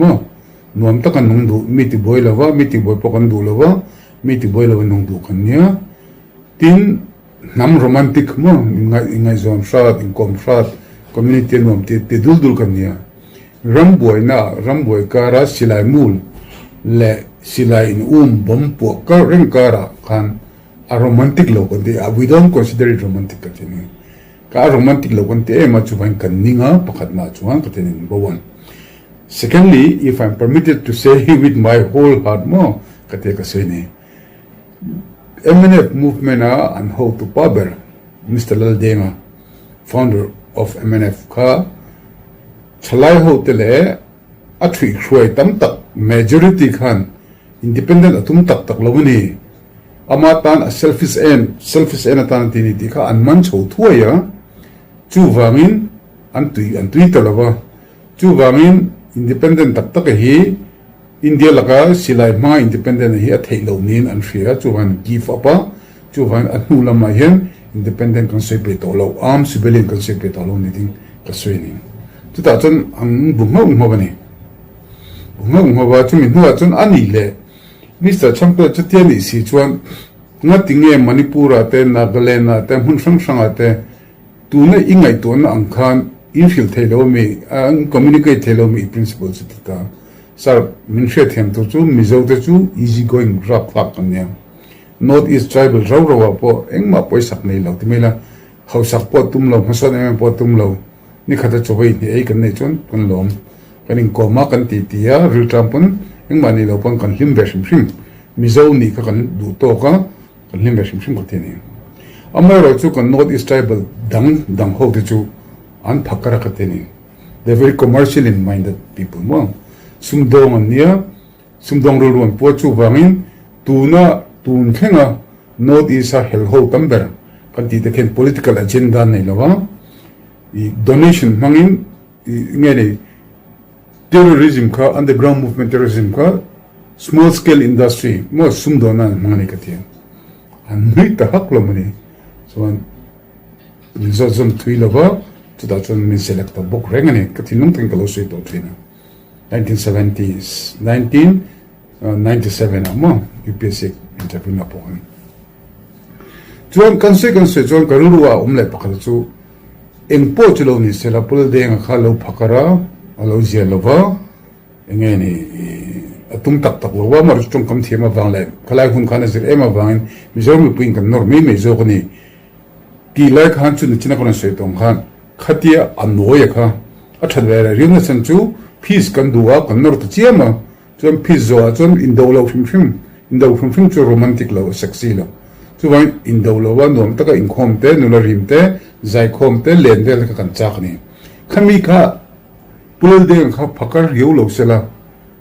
Maw? Nuam taka nung duh, mi tibuai lo va, mi tibuai pawh kan duh lo va, mi tibuai lo va nung duh kan nia. Tin, hnam romantic maw, inngaihzawn hrat, inkawm hrat, community a nuam ti ti dul dul kan nia. Ram buaina, ram buai kara silai mul leh silai in um bawm puah kar reng karah khan a romantic lo kan ti a, we don't consider it romantic ka ti ni. Ka a romantic lo kan ti em a, chuvangin kan ning a, pakhatna chuan ka ti a ni, number one. Secondly, if I'm permitted to say with my whole heart maw ka tia ka sawi ni. Mnf movement a an hotu pa ber Mister Laldenga, founder of mnf kha thalai ho te leh a thuihhruai tam tak majority khan independent a tum tak tak lo a ni. Ama tan a selfish en, selfish en atan a ti ni tih kha an man chho thuai a, chuvangin an tui an tui ta lo va. Chuvangin independent tak tak hi India laka silai hmanga independent hi a theih loh niin an hria a, chuvangin an give up a, chuvangin a hnu lamah hian independent kan sawi pe tawh lo, armed rebellion kan sawi pe tawh lo ni ding ka sawi a ni. Chutah chuan an bu nghauh nghauh a ni. Bu nghauh nghauh a, chumi hnuah chuan a nih leh Mister Chhangte chutia nih si chuan ngati nge Manipur-ah te, Nagaland-ah te, hmun hrang hrangah te Tuna i ngaihtuahna ang khan in hrilh thei lo ami, an communicate thei lo ami i principal chu ti ta. Sir, min hriatthiam tur chu Mizo te chu easy going rap hlak kan nia. North East tribal rau rau ah pawh engmah pawisak nei lo ti mai la, hausak pawh tum lo, hmasawn em em pawh tum lo, nikhat a chawei hnih ei kan neih chuan kan lawm. Kan inkawm a, kan ti ti a, rilṭam pawn engmah nei lo pawn kan hlim ve hrim hrim. Mizo nih kha kan duh tawk a. Kan hlim ve hrim hrim ka ti a ni. Amaherawh chu kan North East tribal dang dang ho te chu an phak kar a ka ti a ni. They are very commercially minded people maw. Sumdawng an nia, sumdawng rilru an pua chuvangin tuna tun thlenga North East a hel ho tam ber kan tih te khian political agenda an nei lo a, i donation hmangin i nge ni Terrorism kha underground movement terrorism kha small scale industry maw sumdawn nan an hmang a ni ka ti a, an nui ta hak lo mawni chuan min zawt zawm thui lo va chutah chuan min select ta bawk reng a ni ka thinlung takin ka lo sawi tawh thin a 1970 1997 ah maw UPSC interview na pawh khan chuan kan sawi kan sawi chuan ka rilru ah awm leh pakhat chu Eng pawh chu lo ni se la, Pul Denga kha lo phakar a, a lo zia lo va. Enge ni a tum tak tak lo a, amaherawhchu tawngkam thiam avang leh khalai hun khan a zir em avangin Mizoram mipuiin kan nawr mai mai zawk a ni tih lai khan chu nichina ka rawn sawi tawng khan khatia a nawi a kha a that ve reh riau nachhan chu fees kan duh a kan nawr ta chiam a chuan fees zawhah chuan indo lo hrim hrim indo hrim hrim chu romantic lo a sexy lo chuvangin indo lo a nuam taka inkhawm te nula rim te zaikhawm te len vel te kha kan chak a ni khami kha Pu Laldeng kha phakar riau lo se la,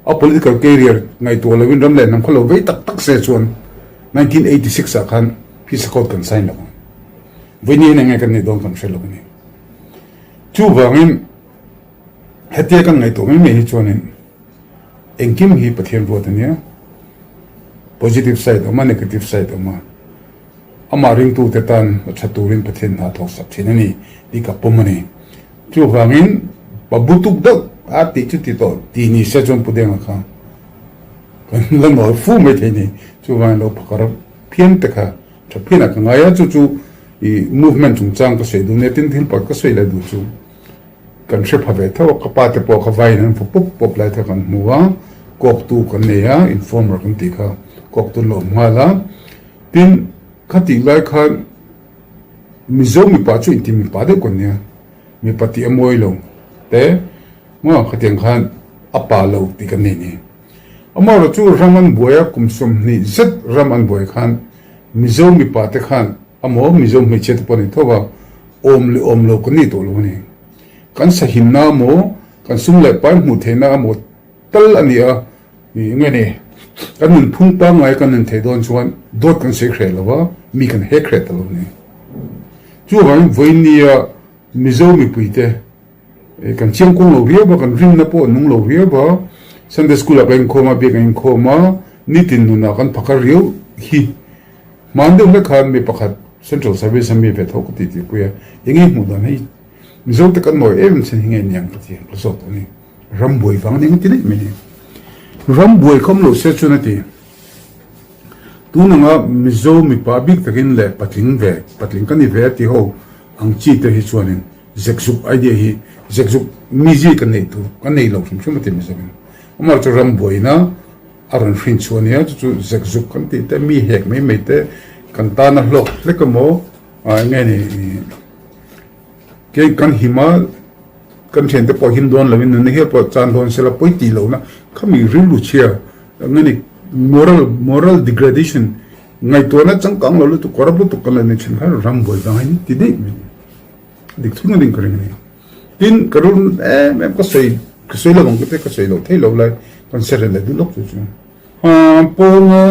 a political career ngaihtuah loin ram leh hnam kha lo vei tak tak se chuan 1986 ah khan Peace Accord kan sign lo ang. Vawiin hian enge kan nih dawn kan hre lo a ni. Chuvangin hetia kan ngaihtuah mai mai hi chuanin engkim hi Pathian ruat a nia, positive side a awm a, negative side a awm a. Amah ringtute tan a tha turin Pathian hna thawk sak thin a ni tih ka pawm a ni. Chuvangin pa butuk deuh a tih chu ti tawh ti ni se chuan Pu Denga kha kan la nawi fu mai thei ni. Chuvangin lo phakar phian te kha tha phianah ka ngai a, chu chu i movement chungchang ka sawi duh nia tin thil pakhat ka sawi leh duh chu kan hre pha ve tho a, ka pa te pawh kha vaiin an fu pawp pawp lai kha kan hmu a, kawktu kan nei a, informer kan tih kha kawktu an lo awm nghal a. Tin, khatih lai khan Mizo mipa chu inti mipa deuh kan nia, mipa tih a mawi lo te maw khatiang khan a pa lo tih kan nei ni. Amaherawh chu ram an buai a, kum 20 zet ram an buai khan Mizo mipa te khan amaw Mizo hmeichhia te pawh an intho va, awm leh awm lo kan nei tawh lo a ni. Kan sahimna amaw, kan sum leh pai hmuh theihna amaw tal a ni a, Nge ni, kan nunphung pangngai kan nun theih dawn chuan dawt kan sawi hreh lo va, mi kan hek hreh ta lo ni. Chuvangin vawinia Mizo mipuite kan chiangkuang lo riau va, kan rinna pawh a nung lo riau va, Sunday School ah kan inkhawm a, biak kan inkhawm a, nitin nunah kan phakar riau hi. Hmaan deuh hlek khan mi pakhat Central Service a mi ve tho ka ti tihpui a, enge hmuh dan hei Mizo te kan nawi em em chhan hi nge niang ka ti ka zawt a ni. Ram buai vang ning ti daih mai ni. Ram buai khawm lo se chuan a ti. Tun anga Mizo mipa bik takin leh patling ve, patling ka ni ve a ti ho ang chi te hi chuanin zekzuk idea hi zekzuk mizi ka neih tur ka nei lo hrim hrim a ti Mizoin. Amaherawhchu chu ram buaina a rawn hrin chhuah a nia chu chu zekzuk kan tih te mi hek mai mai te kan tana hlawk hlek emaw eng nge ni Kei kan him a, kan thiante pawh him dawn loin nunna hial pawh chan dawn sela pawi tih lohna khami rilru chhia nge ni moral moral degradation ngaihtuahna changkang lo lutuk corrupt lutuk kan lo nei thin kha ram buai vang hi ti daih mai dik thung a ding ka ring a ni. Tin ka rilru em em ka sawi ka sawi lo ang te ka sawi loh theih loh lai kan hre reng leh duh lawk chu chu. Pawnga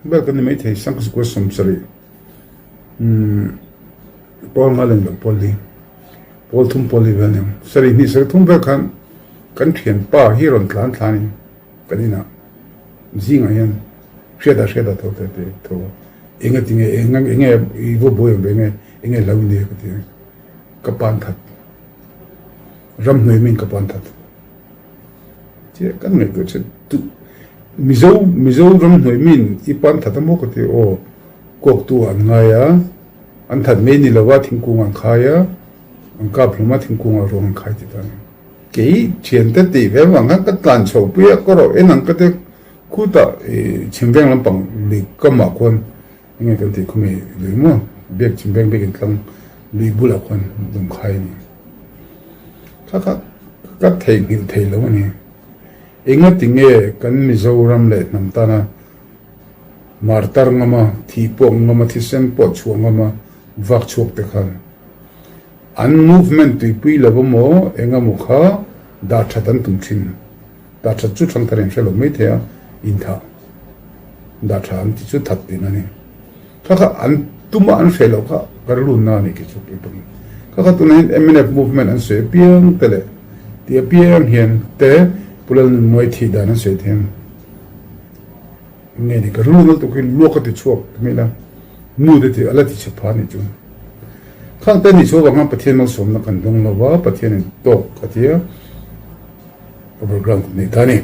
vel kan ni maithei Sangkasukua 70 umm. Pawl nga lem loh pawl hi pawl thum pawl hi vel aniang. Sarih hnih sarih thum vel khan kan thianpa hi rawn tlan thlanin kan inah zingah hian hriatah hriatah tho te te tho a, eng ati nge eng eng nge i va buai awm ve nge eng nge hlo i nei ka ti a, ka pan that ramhnuai min ka pan that chiah kan ngaihtuah che duh Mizo Mizo ramhnuai min i pan that a maw ka ti aw kawktu an ngai a. An that mai ni lova thingkung an khai a, an kap hlawm a thingkung ah ruang an khai ti ta ni. Kei thiante tih ve vang khan ka tlan chho pui a, ka rawh en ang ka ti khutah i chhimveng lampang lui kamah khuan enge kan tih khawmi lui maw biak chhimveng biak intlang lui bulah khuan lung khai a ni. Kha kha ka theihnghilh thei lo a ni. Engati nge kan Mizoram leh hnam tana Martar ngama, thih pawh ngama, thisen pawh chhuah ngama vak chhuak te khan an movement tuipui lo emaw eng emaw kha dah that an tum thin. Dah that chu thangthar in hre lo mai thei a, inthah dah tha an ti chu that tihna a ni. Kha kha an tuma an hre loh kha ka rilunna a nih khi chu keipawhin. Kha kha tunah hian mnf movement an sawi apiang te leh ti apiang hian te Pu Lalnunmuai thih dan an sawi thei ang. Nge ni ka rilru nal tuk hi luak a ti chhuak ti mai la, nu te ti a la ti chhe pha ni chu. Khang te ni chu avang khan Pathian malsawmna kan dawng lo va, Pathian in tawk a ti a, overground kan nei ta a ni.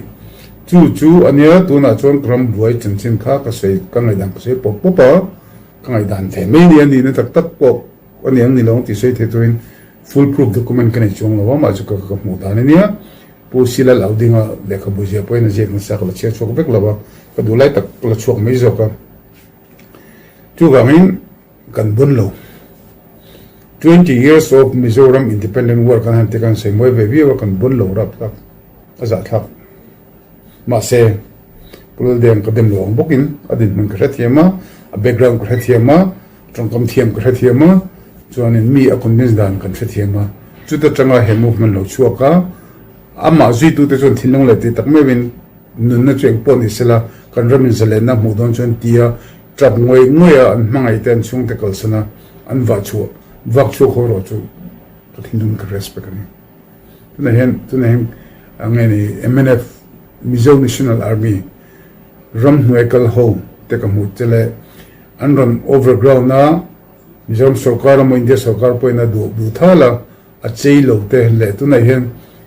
Chu chu a nia tunah chuan ka ram buai chanchin kha ka sawi ka ngaihdan ka sawi pawp pawp a, ka ngaihdan ve mai nia nihna tak tak pawh a ni ang ni lo ang tih sawi thei turin full proof document ka nei chuang lo a, mahse ka hmuh dan a nia. Pu Silal Audinga lehkhabu zia pawhin a ziak nasa ka la chhiar chhuak vek lo a, ka duh lai tak ka la chhuak mai zawk a. Chuvangin kan bun lo. 20 years of Mizoram Independent War kan han ti khan sawi mawi ve viau a, kan bun lo rap thlak, a zahthlak. Mahse, Pu Laldeng ka dem lo ang bawkin a dinhmun ka hrethiam a, a background ka hrethiam a, tawngkam thiam ka hrethiam a, chuanin mi a convince dan kan hrethiam a. Chuta tanga he movement lo chhuak a, amah zuitute chuan thinlung leh tih tak meuhin nunna chu engpawh ni sela kan ramin zalenna hmuh dawn chuan tia tap ngawih ngawih a an hmangaih te an chhungte kalsan a an vah chhuah vak chhuak haw rawh chu ka thinlung ka respect a ni. Tunah hian tunah hian a nge ni mnf Mizo National Army ramhnuai kal ho te ka hmuh che leh an rawn overground a Mizoram sorkar emaw India sorkar pawhin a duh duh thal a a chei lo te leh tunah hian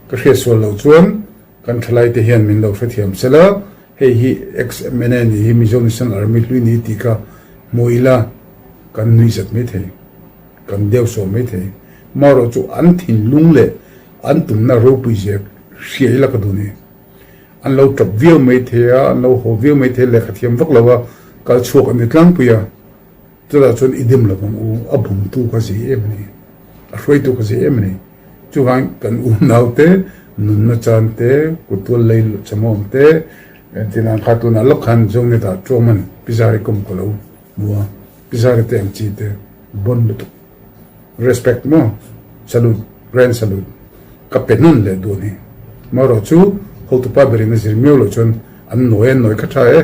ka hriatsual loh chuan Kan thalai te hian min lo hrethiam sela, hei hi ex-MNA nih hi Mizo National Army hlui ni tih kha hmu ila kan nui zat mai thei, kan deu sawm mai thei. Marawh chu an thinlung leh an tumna ropui zia hria ila ka duh ni. An lo tap viau mai thei a, an lo haw viau mai thei a, lehkha thiam vak lo a, kal chhuak an ni tlangpui a. Chutah chuan i dim lo vang u, a bumtu kha zei em a ni, a hruaitu kha zei em a ni. Chuvang kan unaute nunna chan te, kuttual lei chamawm te, entirnan kha tunah lawk khan Zonet-ah Ṭuaman Pizari kawm ka lo hmu a, Pizari te ang chi te bon lutuk. Respect maw? Salute, grand salute ka pe hnan leh duh a ni. Marawh chu hotupa berin a zir miau loh chuan an nawi an nawi kha ṭha e.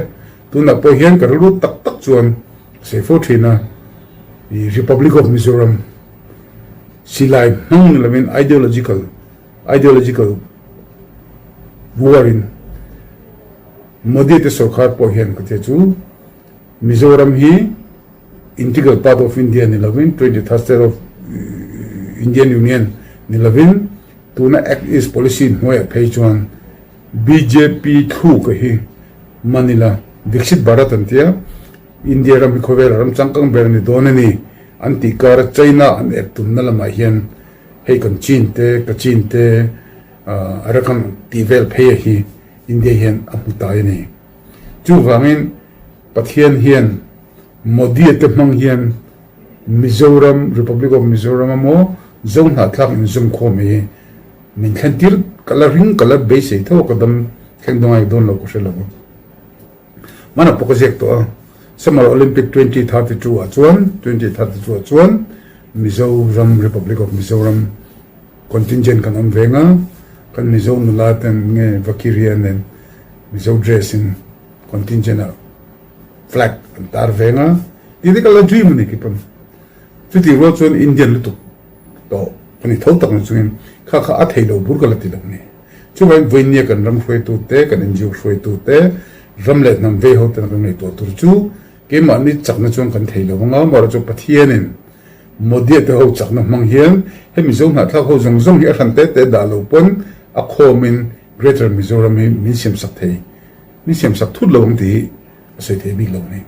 Tunah pawh hian ka rilru tak tak chuan sawi fo thin a, i Republic of Mizoram silai hmang ni lovin ideological ideological war in Modi te sorkar pawh hian ka tia chu Mizoram hi integral part of India ni lovin 23rd state of Indian Union ni lovin tuna Act East policy hnuaiah phei chuan Bjp thluk a hi Manila Viksit Bharat an tia, India ram hi khawvela ram changkang ber a ni dawn a ni an tih kara China an ep tumna lamah hian hei kan Chin te, Kachin te, Arakan tih vel phei a hi India hian a hmu tai a ni. Chuvangin Pathian hian Modi-a te hmang hian Mizoram, Republic of Mizoram emaw Zohnahthlak inzawmkhawm hi Min thlen tir ka la ring ka la beisei tho a ka dam thleng dawn ngai dawn lo ka hre lo a. Hmanah pawh ka ziak tawh a, Summer Olympic 2032 ah chuan 2032 ah chuan Mizoram Republic of Mizoram contingent kan awm veng a, kan Mizo nula ten nge Vakiria nen Mizo dress in contingent ah flag an tar veng a, tih te ka la dream a ni keipawn. Chutih rual chuan Indian lutuk tawh ka ni tho tak na chungin kha kha a thei lo bur ka la ti lo ni. Chuvangin vawinia kan ram hruaitu te, kan NGO hruaitu te, ram leh hnam vei ho tena kan ngaihtuah tur chu keimahni chakna chuan kan thei lo anga, amaherawhchu chu Pathianin Modi-a te ho chakna hmang hian he Mizo hnahthlak ho zawng zawng hi a hran te te dah lo pawn a khawmin Greater Mizoram hi min siamsak thei, min siamsak thut lo ang tih hi a sawi thei bik lo a ni.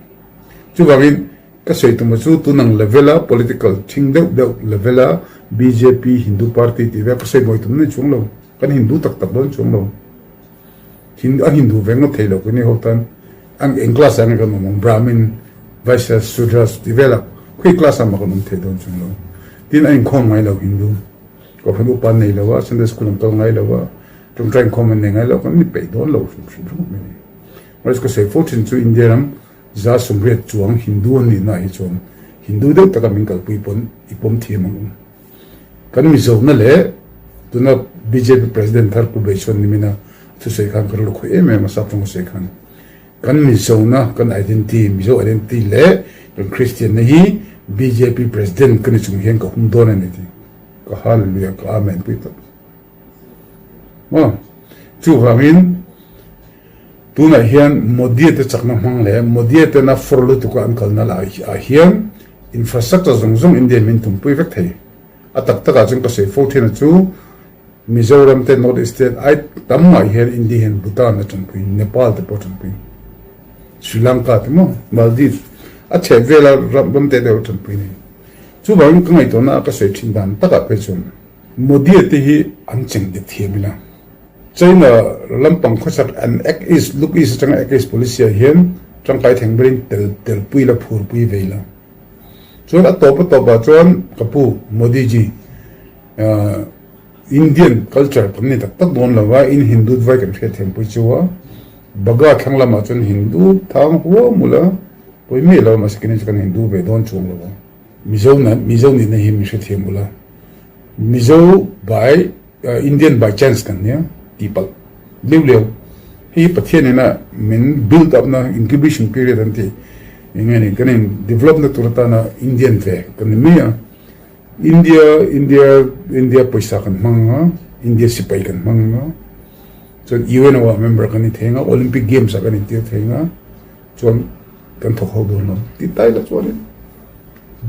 Chuvangin Ka sawi tuma chu tunang level a political thing deuh deuh level a bjp Hindu party tih vel ka sawi mawi tum nei chuang lo. Kan Hindu tak tak dawn chuang lo. Hindu a Hindu ve ngawt thei lo keini ho tan ang eng class ah nge kan awm ang Brahmin, Vaishyas, Sudras tih velah khawi class ah mah kan awm thei dawn chuang lo. Tin a inkhawm ngai lo Hindu kohhran upa an nei lo a, Sunday school an kal ngai lo a, tawngtai inkhawm an nei ngai lo kan ni peih dawn lo hrim hrim hrim mai a ni. Mahse ka sawi fo thin chu India ram 180 chuang Hindu an nihna hi chuan Hindu deuh taka min kalpui pawn i pawm thiam ang u. Kan Mizona leh tuna bjp President thar Pu Beichuan nimina thusawi khan ka rilru khawih em em a, sap tawng a sawi khan kan Mizona, kan identity, Mizo identity leh kan Christian-na hi bjp President ka ni chung hian ka hum dawn a ni tih ka Hallelujah ka Amen pui tawp. Maw? Chuvangin tunah hian Modi-a te chakna hmang leh Modi-a tena fur lutuka an kalna lah ah hian infrastructure zawng zawng India min tumpui vek thei. A tak takah chuan ka sawi fo thin a chu Mizoram te North East te ai tam mah hian India hian Bhutan a tanpui, Nepal te pawh a tanpui, Sri Lanka te maw, Maldives a chheh vela ram te deuh a tanpui a ni. Chuvangin ka ngaihtuahna a ka sawi thin dan takah phei chuan Modi-a te hi an cheng dik thiam ila. China lampang khawchhak an Act East, Look East atanga Act East policy ah hian tangkai theng berin tel telpui la phurpui vei la. Chuan a tawp a tawp ah chuan ka pu Modi ji Indian culture kan ni tak tak dawn lo va, in Hindut vai kan hriat thiam pui chu a, Baga thlang lamah chuan Hindu thang huam ula pawi miah lo mahse keini chu kan Hindu ve dawn chuang lo va. Mizo Mizo nihna hi min hrethiam ula, Mizo by Indian by chance kan nia tih palh leu leu. Hei hi Pathian ina min build up na incubation period an tih eng nge ni kan in develop na tur atana Indian ve kan ni mai a. India India India pawisa kan hmang anga India sipai kan hmang anga chuan UNO ah member kan ni thei anga Olympic games ah kan intir thei anga chuan kan thawk ho dawn lo tih tai la chuanin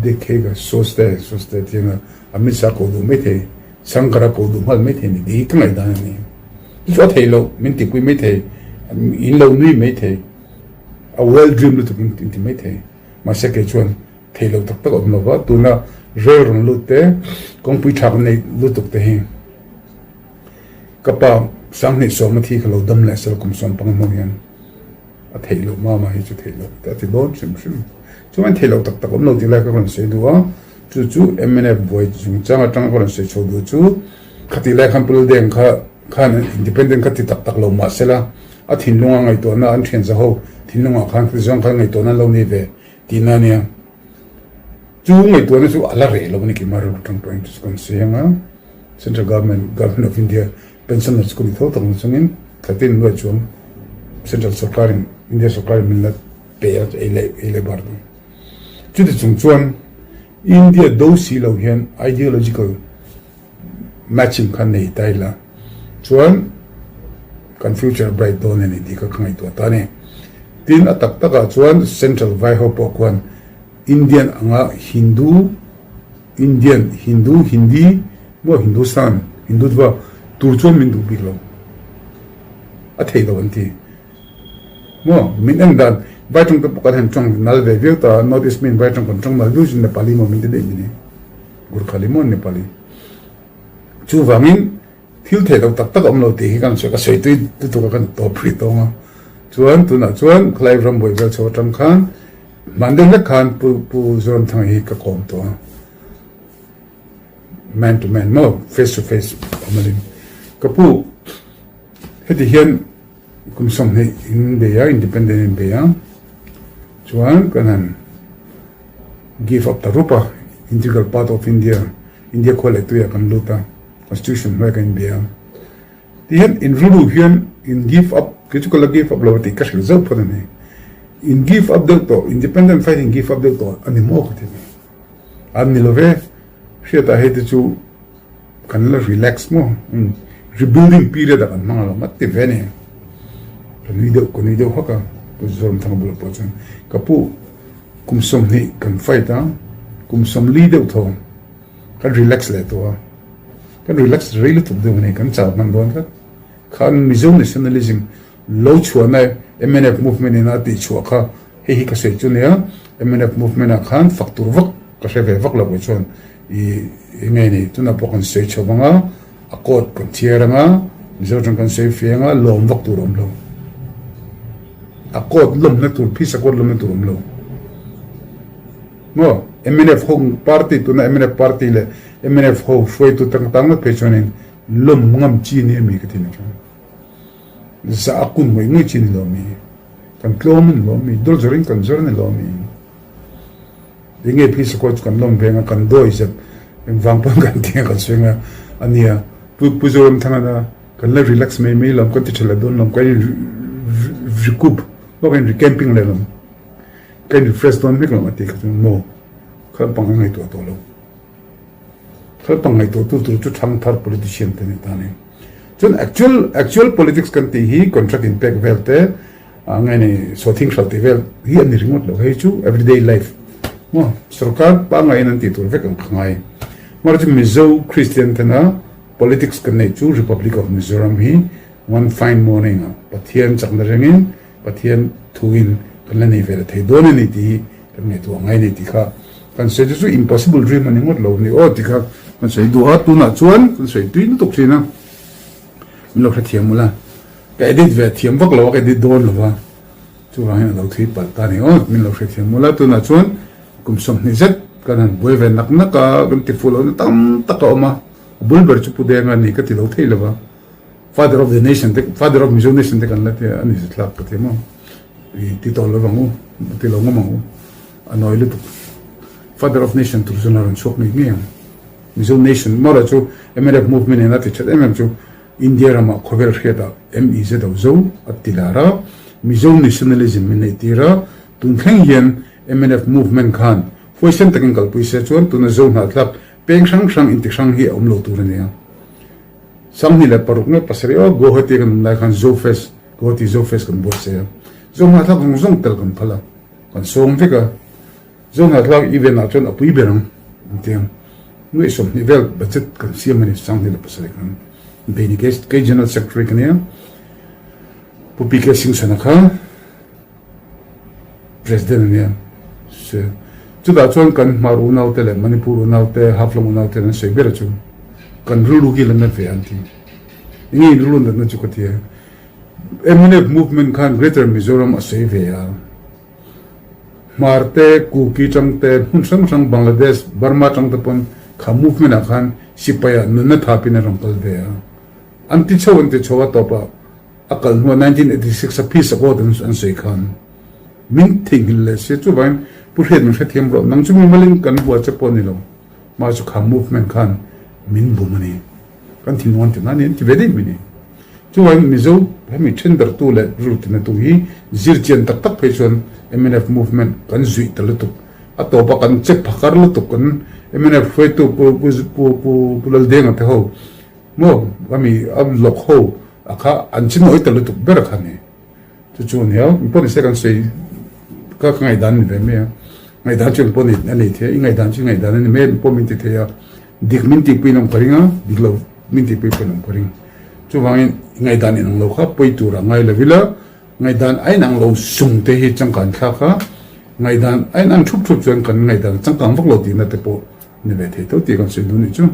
Dekhega soste soste tianga Amit Shah ko duh mai thei Shankara ko duh nghal mai thei ni tih hi ka ngaihdan a ni. Chu chu a thei lo min tihpui mai thei in lo nui mai thei a well dream lutuk in ti mai thei mahse kei chuan thei lo tak tak a awm lo va tuna rel rawn lut te kawngpui tha kan nei lutuk te hi ka pa Sanghnih sawma thi kha lo dam leh sel kum sawmpang hnu hian A theih loh mama hi chu theih loh te a ti dawn hrim hrim. Chuan theih loh tak tak awm lo tih lai ka rawn sawi duh a, chu chu mnf buai chungchang atanga ka rawn sawi chho duh chu khatih lai khan Pu Laldeng kha khan independent kha ti tak tak lo mah sela a thinlunga ngaihtuahna an thian za ho thinlungah khan khati zawng khan ngaihtuahna an lo nei ve tihna a nia. Chu ngaihtuahna chu a la reh lo a ni keimah rilru tang pawhin chu chu kan sawi ang a, Central Government, Government of India Pensioner chu ka ni tho tak na chungin thlatin nuai chuang Central sorkarin India sorkarin min la pe a ei leh ei leh bar dawn. Chuti chung chuan India do si lo hian ideological matching kha nei ta ila chuan kan future bright dawn a ni tih kha ka ngaihtuah ta a ni. Tin a tak takah chuan Central vai ho pawh khuan Indian anga Hindu Indian, Hindu, Hindi maw Hindustan, Hindutva tur chuan min duh bik lo. A theih lo an ti. Maw min en dan vai tawng te pawh kan han tawng nal ve viau ta, North East min vai tawng kan tawng nal viau chu Nepali maw min ti daih min hi. Gurkhali maw Nepali. Chuvangin thil theih lo tak tak a awm lo tih hi kan sawi ka sawi tui lutuk a kan tawp hrih tawng a. Chuan tunah chuan khalai rambuai vel chho atang khan Hman deuh hlek khan Pu Pu Zoramthanga hi ka kawm tawh a, man to man maw, face to face awm alin. Ka pu, heti hian kum 20 in bei a, independent in bei a, chuan kan han give up ta rup a, integral part of India, India khua leh tuiah kan lut a, constitution hnuaiah kan inbei a. Ti hian in rilru hian in give up, kei chu ka la give up lo a tih ka hrilh zauh phawt a ni. In give up deuh tawh, independent fight in give up deuh tawh a ni maw ka ti a ni. An ni lo ve, hriatah hei te chu kan la relax maw, rebuilding period ah kan hmang alawm a ti ve a ni. Ka nui deuh, ka nui deuh hak a, Pu Zoramthanga bulah pawh chuan ka pu kum 20 kan fight a, kum 40 deuh thaw kan relax leh tawh a. Kan relax rei lutuk deuh a ni, kan chau hman dawn tlat. Khan Mizo nationalism lo chhuahna mnf movement in a tih chhuah kha hei hi ka sawi chu nia, mnf movement ah khan fak tur vak ka hre ve vak lo kei chuan i nge ni tunah pawh kan sawi chho vang a, a court kan chhiar ang a, Mizo atang kan sawi feh ang a, lawm vak tur a awm lo. A court lawmna tur, phisa court lawmna tur a awm lo. Maw? Mnf ho party tuna mnf party leh mnf ho hruaitu tang tang ngawt phei chuanin lawm ngam chi ni ami ka ti ni chuan zah a kun ngawih ngawih chi ni lo mi kan tlawm a ni lo mi dawr zawr in kan zawr a ni lo mi enge phisa kaw chu kan lawm veng a kan dawi zep engvang pawn kan ti a kan sawi nga ania pu pu Zoramthanga na kan la relax mai mai lawm kan ti tha leh dawn lawm kan in recoup maw kan in recamping leh lawm. Ka in refresh dawn vek lo a ti kha chuan maw khalh pang a ngaihtuah tawh lo. Khalh pang ngaihtuah tu tur chu thang thar politician te ni ta ni. Chuan actual actual politics kan tih hi contract in pek vel te a ngai nei sawthing hral tih vel hi a ni ringawt lo hei chu everyday life maw sorkar pangaiin an tih tur vek ang ka ngai. Mahse chu Mizo Christian tena politics kan neih chu Republic of Mizoram hi one fine morning ah Pathian chakna rengin Pathian thuin kan la nei ve la thei dawn a ni tih hi kan ngaihtuah ngai a ni tih kha kan sawi chu chu impossible dream a ni ngawt lo a ni aw tih kha kan sawi duh a, tunah chuan kan sawi tui lutuk thin a. Min lo hrethiam ula, ka edit ve thiam vak lo a, ka edit dawn lo va, chuvang hian a lo thui palh ta a ni aw, min lo hrethiam ula, tunah chuan kum 20 zet kan han buai ve nak nak a, kan ti fuh lohna tam tak a awm a, a bul ber chu Pu Denga a ni ka ti lo thei lo va, Father of the Nation te, Father of Mizo Nation te kan la ti a, a ni zathlak ka ti maw, i ti tawh lo vang u, ti lo ngawm ang u, a nawi lutuk. Father of Nation tur chuan a rawn chhuak ngei ngei ang. Mizo Nation mawrah chu mnf movement in a ti that em em chu India ramah khawvel hriatah MEZO zo a ti lar a, Mizo Nationalism min neih tir a, tun thleng hian mnf movement khan huaisen takin kalpui se chuan tuna Zo hnahthlak peng hrang hrang inti hrang hi a awm lo tur a nia. 26 nge pasarih aw Guwahati kan awm lai khan Zo Fest, Guwahati Zo Fest kan buatsaih a, Zo hnahthlak zawng zawng tel kan phal a, kan sawm vek a. Zohnahthlak event ah chuan a pui ber ang an ti ang. Nuaih 20 vel budget kan siam a ni, 27 kan bei ni kei General Secretary ka nia, Pu PK Singh-Sana kha President a nia. Chutah chuan kan Hmar unaute leh Manipur unaute, Haflong unaute an sawi ber chu kan rilru hi la nat ve an ti. Enge in rilru natna chu ka ti a, mnf movement khan Greater Mizoram a sawi ve a. Hmar te, Kuki tang te, hmun hrang hrang Bangladesh, Burma tang te pawn kha movement ah khan sipai ah nunna thapin a rawn kal ve a. An ti chho an ti chho a tawp ah a kal hnuah 1986 a peace accord an an sawi khan min theihnghilh leh sia chuvangin Pu Hriat min hrethiam rawh nang chu mimalin kan hua che pawh a ni lo mah chu kha movement khan min bum a ni. Kan thinlung an ti na a ni an ti ve daih mai ni. Chuvangin Mizo hemi thendartu leh rilrutinatu hi zir chian tak tak phei chuan mnf movement kan zuih ta lutuk. A tawpa kan che phakar lutuk kan mnf hruaitu Pu Pu Pu Pu Pu Laldenga te ho maw ami a lawk ho a kha an che nawi ta lutuk ber a kha ni. Chu chu a nia, engpawh ni se kan sawi ka ka ngaihdan a ni ve mai a, ngaihdan chu engpawh ni a nei thei a, i ngaihdan chu i ngaihdan a ni mai a, engpawh min ti thei a, dik min tihpui in awm ka ring a, dik lo min tihpui pawhin awm ka ring. Chuvangin i ngaihdan inang lo kha pawi tur a ngai lo ila, ngaihdan a inang lo sung te hi changkan thlak a, ngaihdan a inang thup thup chuan kan ngaihdan changkang vak lo tihna te pawh ni ve thei tho tih kan sawi duh a nih chu.